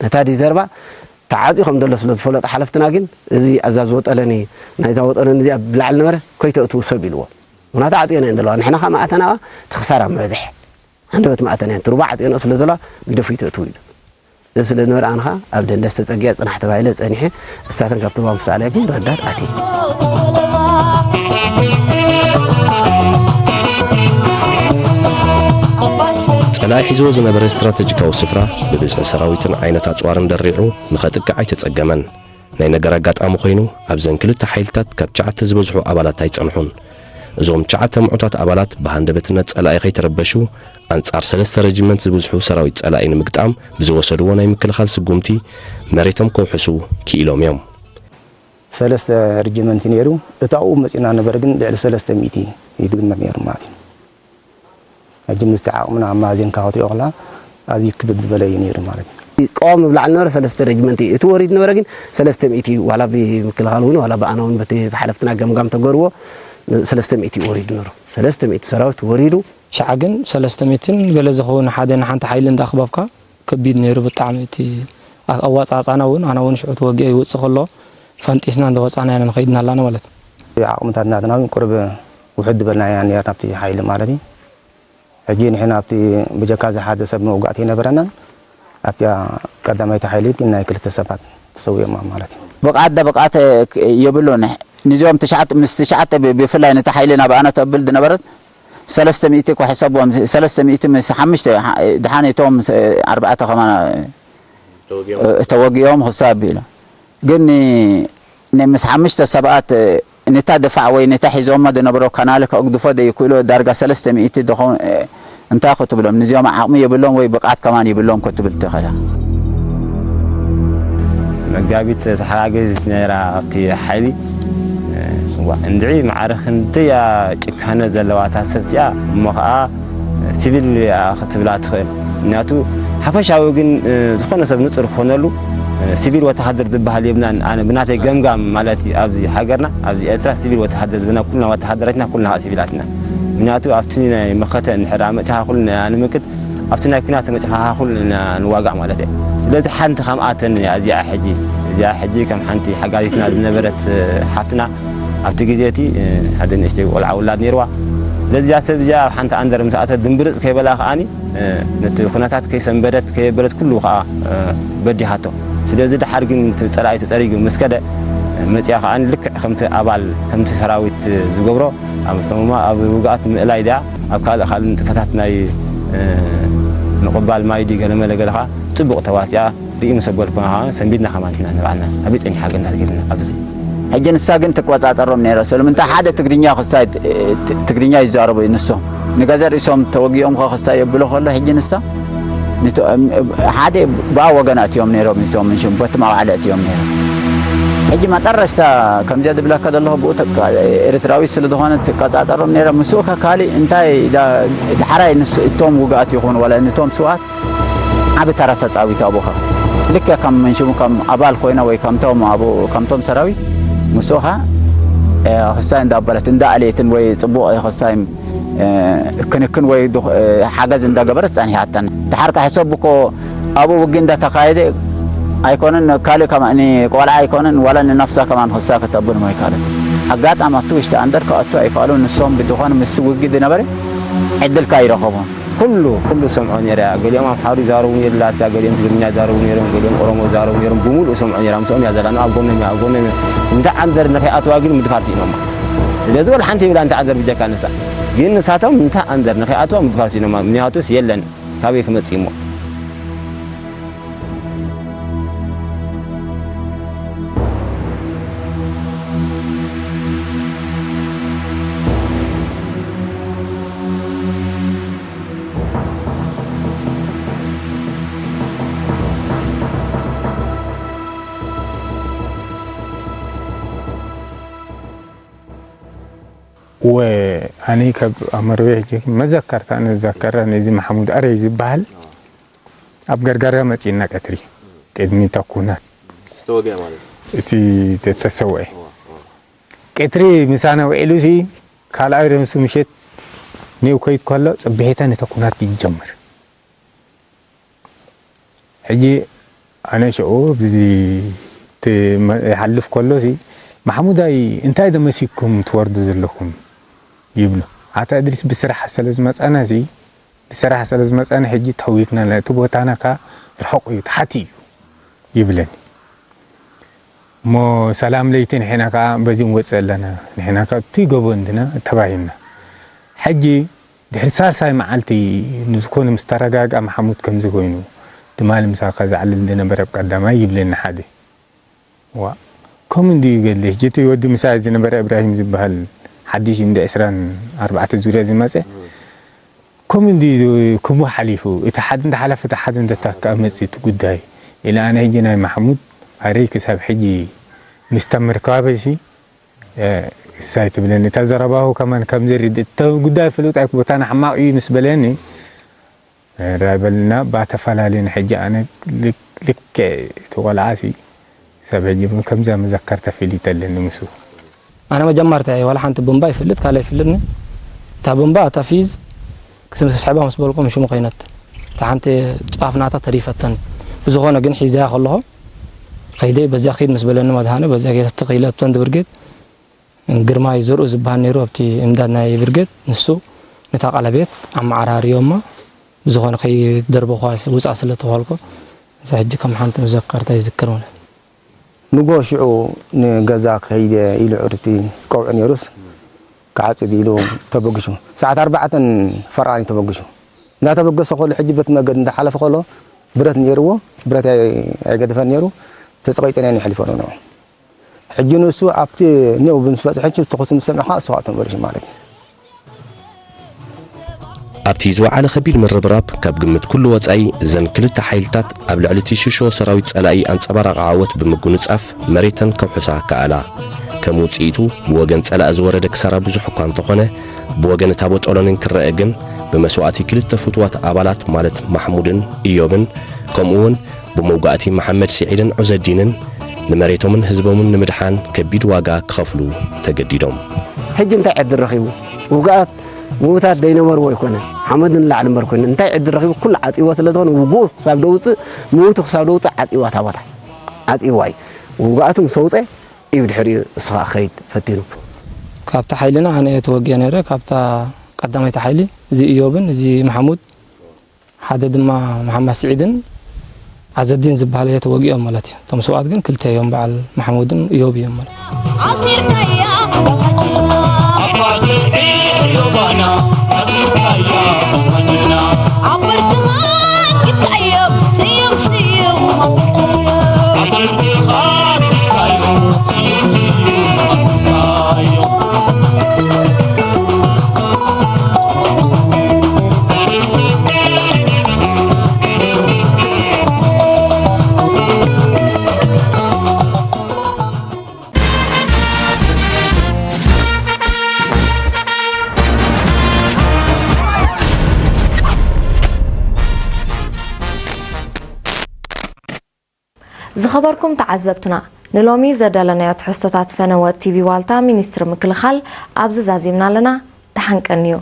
ነታ ዲዘርባ ተዓጽዩ ከም ዘሎ ስለ ዝፈለጡ ሓለፍትና ግን እዚ ኣዛ ዝወጠለኒ ናይዛ ወጠለኒ እዚኣ ብላዕሊ ነበረ ከይተእትዉ ሰብ ኢልዎ። ምክንያቱ ዓጽዮና እየን ዘለዋ። ንሕና ካብ መኣተናዋ እቲ ክሳራ ምበዝሕ። ሃንደበት መኣተን እየን። ትሩባ ዓጽዮንኦ ስለ ዘለዋ ግደፉ ይተእትዉ ኢሉ። እዚ ስለ ዝነበረ ኣነ ኸኣ ኣብ ደንደስ ተጸጊዐ ጽናሕ ተባሂለ ጸኒሐ። እሳተን ካብቲ ባንክ ሰኣለያ ግን ረዳት ኣትየ። ጸላኢ ሒዝዎ ዝነበረ ስትራተጂካዊ ስፍራ ብብዝሒ ሰራዊትን ዓይነት ኣጽዋርን ደሪዑ ንኸጥቅዕ ኣይተጸገመን። ናይ ነገር ኣጋጣሚ ኮይኑ ኣብዘን ክልተ ሓይልታት ካብ ትሽዓተ ዝበዝሑ ኣባላት ኣይጸንሑን። እዞም ትሽዓተ ምዑታት ኣባላት ብሃንደበትነት ጸላኢ ከይተረበሹ ኣንጻር ሰለስተ ረጅመንት ዝበዝሑ ሰራዊት ጸላኢ ንምግጣም ብዝወሰድዎ ናይ ምክልኻል ስጉምቲ መሬቶም ከውሕሱ ክኢሎም እዮም። ሰለስተ ርጅመንት ነይሩ። እቲ ኣብኡ መጺና ነበረ ግን ልዕሊ ሰለስተ ሚእቲ ይግመት ነይሩ ማለት እዩ። ሕጂ ምስቲ ዓቕምና ኣማዚንካ ክትሪኦ ከላ ኣዝዩ ክብድ ዝበለ እዩ ነይሩ ማለት እዩ። ቀዋሚ ብላዕሊ ነበረ ሰለስተ ረጅመንት እዩ። እቲ ወሪድ ነበረ ግን ሰለስተ ሚእቲ እዩ። ዋላ ብምክልኻል እውን ዋላ ብኣና እውን በቲ ብሓለፍትና ገምጋም ተገርዎ ሰለስተ ሚእቲ እዩ ወሪዱ ነይሩ። ሰለስተ ሚእቲ ሰራዊት ወሪዱ። ሸዓ ግን ሰለስተ ሚእትን ገለ ዝኸውን ሓደ ንሓንቲ ሓይሊ እንዳኣኽባብካ ከቢድ ነይሩ ብጣዕሚ። እቲ ኣዋጻጽኣና እውን ኣነ እውን ሽዑ ተወጊአ ይወጽእ ከሎ ፈንጢስና እንዳወጻእና ኢና ንኸይድ እናሃለና ማለት እዩ። ዓቕምታት ናትና እውን ቁሩብ ውሕድ ዝበልና ኢና ነርና ኣብቲ ሓይሊ ማለት እዩ። ሕጂ ንሕና ኣብቲ ብጀካ እዚ ሓደ ሰብ መውጋእቲ ኣይነበረናን። ኣብቲኣ ቀዳማይቲ ሓይሊ ግን ናይ ክልተ ሰባት ተሰዊኦም ማለት እዩ። ብቕዓት ደ ብቕዓት የብሉን። ንዚኦም ትሽዓተ፣ ምስ ትሽዓተ ብ-፣ ብፍላይ ነቲ ሓይሊ ናብ ኣነ ተብል ዝነበረት ሰለስተ ሚእቲ እኮ ሕሰብዎም፣ ሰለስተ ሚእቲ ምስ ሓሙሽተ፣ ድሓን እቶም ኣርባዕተ ከማን ተወጊኦም ክሳብ ኢሉ። ግን ን-፣ ምስ ሓሙሽተ ሰባት ነታ ድፋዕ ወይ ነታ ሒዞሞ ዝነበሮ ካናል ከእግድፎ ዘይክእሎ ዳርጋ ሰለስተ ሚእቲ ዝኸውን እንታይ ክትብሎም? ንዚኦም ዓቕሚ የብሎም ወይ ብቕዓት ከማን የብሎም ክትብል ትኽእል። መጋቢት ተሓጋገዚት ነይራ ኣብቲ ሓይሊ። እዋ፣ እንድዒ ማዕረ ክንደይ እያ ጭካነ ዘለዋ እታ ሰብ እቲኣ፣ እሞ ኸዓ ሲቪል እያ ክትብላ ትኽእል። ምክንያቱ ሓፈሻዊ ግን፣ እ፣ ዝኾነ ሰብ ንጹር ክኾነሉ፣ እ፣ ሲቪል ወተሃደር ዝበሃል የብልናን። ኣነ ብናተይ ገምጋም ማለት እዩ፣ ኣብዚ ሃገርና፣ ኣብዚ ኤርትራ ሲቪል ወተሃደር ዝበልና ኩልና ወተሃደራትና፣ ኩልና ኸዓ ሲቪላት ኢና። ምክንያቱ ኣብቲ ናይ መኸተ እንድሕር ኣመጽኻ ኩሉ ንመክት፣ ኣብቲ ናይ ኲናት መጽኻ ኩሉ ንዋጋእ ማለት እየ። ስለዚ ሓንቲ ከምኣተን እያ እዚኣ ሕጂ፣ እዚኣ ሕጂ ከም ሓንቲ ሓጋዚትና ዝነበረት፣ እ፣ ሓፍትና ኣብቲ ግዜ እቲ፣ እ፣ ሓደ ንእሽተይ ቆልዓ ውላድ ነይርዋ። ስለዚ እዚኣ ሰብ እዚኣ ኣብ ሓንቲ ኣንደር ምስ ኣተት ድምብርጽ ከይበላ ከኣኒ፣ እ፣ ነቲ ኩነታት ከይሰንበደት ከየበለት ኩሉ ከኣ፣ እ፣ በዲሃቶ። ስለዚ ደሓር ግን እቲ ጸላኢ ተጸሪጉ ምስ ከደ፣ እ፣ መጺኣ ከኣኒ ልክዕ ከምቲ ኣባል፣ ከምቲ ሰራዊት ዝገብሮ ኣብ ሕሙማ፣ ኣብ ውግኣት ምእላይ ድያ፣ ኣብ ካልእ ካልእ ንጥፈታት ናይ፣ እ፣ ምቕባል ማይ ድዩ ገለመለ ገለ ከኣ ጽቡቕ ተዋሲኣ። ርኢ ምስ ኣበልኩና ከኣ ሰንቢድና ከማን ንሕና ንባዕልና ኣበይ ጸኒሓ ገንታት ገይርና ኣብዚ። ሕጂ ንሳ ግን ትቆጻጸሮም ነይራ። ስለምንታይ ሓደ ትግርኛ ክሳይ፣ እ፣ ት-፣ ትግርኛ ይዛረቡ ንሶም። ንገዛ ርእሶም ተወጊኦም ከ ክሳይ የብሎ ከሎ ሕጂ ንሳ ንቶ-፣ እም፣ እብ-፣ ሓደ ብኣ ወገን ኣእትዮም ነይሮም፣ እቶም ምንሽም በቲ መባዕለ ኣእትዮም ነይሮም። ሕጂ መጠረሽታ ከምዚኣ ዝብለካ ዘለኹ ብኡ ተቃ-፣ ኤርትራዊ ስለ ዝኾነ ትቀጻጸሮም ነይራ። ምስኡ ከ ካሊእ እንታይ ዳ-፣ ዳሕራይ ንስ-፣ እቶም ውግኣት ይኹን ዋላ ንቶም ስውኣት ዓቢ ተራ ተጻዊቱ ኣብኡ ከ። ልክዕ ከም ምንሽሙ ከም ኣባል ኮይና ወይ ከምቶም ኣብኡ፣ ከምቶም ሰራዊት ምስኡ ከ፣ እ፣ ክሳይ እንዳበለት፣ እንዳኣልየትን ወይ ጽቡቕ ክሳይ እ፣ ክንክን ወይ ድኹ-፣ እ፣ ሓገዝ እንዳገበረት ጸኒሓተን። ድሓር ከ ሕሰብ እኮ ኣብኡ ውግእ እንዳተኻየደ ኣይኮነን፣ ካልእ ከማ-፣ ንቆልዓ ኣይኮነን፣ ዋላ ንነፍሳ ከማን ክሳ ከተብል ኣይከኣለት። ኣጋጣሚ ኣብቲ ውሽጢ ኣንደር ክኣቱ ኣይከኣሉን። ንሶም ብድኾን ምስ ውግእ ዝነበረ ዕድል ከ ኣይረኸቡን። ኩሉ፣ ኩሉ ዝሰምዖ ነይረ እያ። ገሊኦም ኣምሓሩ ይዛረቡ ነይሩ ላትካ፣ ገሊኦም ትግርኛ ይዛረቡ ነይሮም፣ ገሊኦም ኦሮሞ ይዛረቡ ነይሮም። ብምሉእ ሰምዖ ነይረ። ምስኦም እያ ዘላ። ኣብ ጎኖም እያ፣ ኣብ ጎኖም እያ። እንተ ኣንደር ንኸይኣትዋ ግን ምድፋር ስኢኖማ። ስለዚ ወላ ሓንቲ ይብላ እንተ ኣንደር ብጀካ ንሳ። ግን ንሳቶም እንተ ኣንደር ንኸይኣትዋ ምድፋር ስኢኖማ። ምክንያቱስ የለን። ካበይ ክመጽእ እሞ? ኣነ ካብ ኣመርቤ ሕጂ መዘከርታ ንዘከረ ነዚ ማሕሙድ ኣረይ ዝበሃል ኣብ ገርጋራ መጺእና ቀትሪ ቅድሚ እታ ኩናት ዝተወግአ ማለት እዩ። እቲ ተሰውአ ቀትሪ ምሳና ውዒሉ ሲ ካልኣይ ረምሱ ምሸት ኔው ከይድ ከሎ ጽብሒታ ነታ ኩናት ይጀምር። ሕጂ ኣነ ሽዑ ብዚ ይሓልፍ ከሎ ሲ ማሕሙዳይ እንታይ ደመሲኩም ትወርዱ ዘለኹም ይብሉ። ኣታ እድሪስ ብስራሕ ስለ ዝመጻና ሲ ብስራሕ ስለ ዝመጻና ሕጂ ተህዊክና እቲ ቦታና ከ ርሑቕ እዩ፣ ታሕቲ እዩ ይብለኒ። እሞ ሰላም ለይቲ ንሕና ከኣ በዚ ንወጽእ ኣለና። ንሕና ከኣ እቲ ጎቦ እንድና ተባሂልና። ሕጂ ድሕሪ ሳልሳይ መዓልቲ ንዝኾነ ምስ ተረጋግኣ መሓሙድ ከምዚ ኮይኑ ትማሊ ምሳኻ ዝዓልል ዝነበረ ኣብ ቀዳማይ ይብለኒ ሓደ። ዋ ከምኡ እንድዩ ገለ ሕጂ እቲ ወዲ ምሳይ ዝነበረ እብራሂም ዝበሃል ሓድሽ እንዲ ዕስራን ኣርባዕተ ዙርያ ዝመጸ ከምኡ እንዲ ክቡ ሓሊፉ እቲ ሓደ እንተሓለፈ እቲ ሓደ እንተታካ መጽእ እቲ ጉዳይ ኢለ ኣነ ሕጂ ናይ ማሕሙድ ኣረይ ክሳብ ሕጂ ምስ ተምር ከባበሲ እሳይ ትብለኒ እታ ዘረባሁ ከማን ከም ዝርድ እቲ ጉዳይ ፍሉጥ ኣይክ ቦታና ሕማቕ እዩ ምስ በለኒ ራበልና ባተፈላለየን ሕጂ ኣነ ልክ- ልክዕ እቲ ቆልዓ ሲ ክሳብ ሕጂ እውን ከምዛ መዘከርታ ፊሊት ኣለኒ ምስኡ። ኣነ መጀመርታ እየ ዋላ ሓንቲ ቡምባ ይፍልጥ ካልእ ኣይፍልጥኒ። እታ ቡምባ እታ ፊዝ ክትስሕባ ምስ በልኩ ሽሙ ኮይነት እታ ሓንቲ ጫፍ ናታ ተሪፈተን። ብዝኾነ ግን ሒዘያ ከለኹ ከይደ በዚያ ክይድ ምስ በለኒ መድሃኒ በዚያ ከይደ ትኽኢለ ኣብተን ብርጌድ ግርማይ ዘርኡ ዝበሃል ነይሩ ኣብቲ እምዳድ ናይ ብርጌድ ንሱ ነታ ቀለቤት ኣመዓራርዮማ ብዝኾነ ከይደርበኳ ውፃእ ስለ ተባልኩ እዛ ሕጂ ከም ሓንቲ መዘከርታ ይዝክር ማለት እዩ። ንጎ ሽዑ ንገዛ ክኸይድ ኢሉ ዕርዲ ቀውዒ ነይሩስ ክዓጽድ ኢሉ ተበግሹ ሰዓት ኣርባዕተን ፈርቓን እዩ ተበግሹ እንዳተበገሰ ከሎ ሕጂ በት መገድ እንዳሓለፈ ከሎ ብረት ነይርዎ ብረት ኣይ- ኣይገደፈን ነይሩ ተጸቒጠና ንሕልፎ ነው ሕጂ ንሱ ኣብቲ ኔው ምስ በጽሐ ተኹሲ ምስ ሰምዐ ከዓ እሱ ከዓ ተመሪሹ ማለት እዩ። ኣብቲ ዝወዓለ ከቢድ ምርብራብ ካብ ግምት ኩሉ ወጻኢ እዘን ክልተ ሓይልታት ኣብ ልዕሊ እቲ ሽሾ ሰራዊት ጸላኢ ኣንጸባራቒ ዓወት ብምጉንጻፍ መሬተን ከውሕሳ ከኣላ። ከም ውጽኢቱ ብወገን ጸላኢ ዝወረደ ክሳራ ብዙሕ እኳ እንተኾነ ብወገን እታ ቦጦሎኒን ክረአ ግን ብመስዋእቲ ክልተ ፍቱዋት ኣባላት ማለት ማሕሙድን እዮብን ከምኡ እውን ብመውጋእቲ መሓመድ ስዒድን ዑዘዲንን ንመሬቶምን ህዝቦምን ንምድሓን ከቢድ ዋጋ ክኸፍሉ ተገዲዶም። ሕጂ እንታይ ዕድል ረኺቡ? ውጉኣት ምዉታት ዘይነበርዎ ኣይኮነን። ሓመድ ንላዕሊ እምበር ኮይኑ እንታይ ዕድል ረኺቡ ኩሉ ዓጽይዎ ስለ ዝኾነ ውጉኡ ክሳብ ደውፅእ ምዉቱ ክሳብ ደውፅእ ዓጽይዋ እታ ቦታ ዓጽይዋ እዩ። ውጉኣቱ ምስ ኣውፀ እዩ ብድሕሪኡ እሱ ከዓ ክኸይድ ፈቲኑ። ካብቲ ሓይልና ኣነ እየ ተወጊአ ነይረ። ካብታ ቀዳመይቲ ሓይሊ እዚ እዮብን እዚ መሓሙድ ሓደ ድማ መሓመድ ስዒድን ዓዘዲን ዝበሃል እየ ተወጊኦም ማለት እዩ። እቶም ስውኣት ግን ክልተ እዮም፣ በዓል መሓሙድን እዮብ እዮም ማለት እዩ። ዝኸበርኩም ተዓዘብትና፣ ንሎሚ ዘዳለናዮ ትሕዝቶታት ፈነወ ቲቪ ዋልታ ሚኒስትሪ ምክልኻል ኣብዚ ዛዚምና ኣለና። ደሓን ቀንዩ።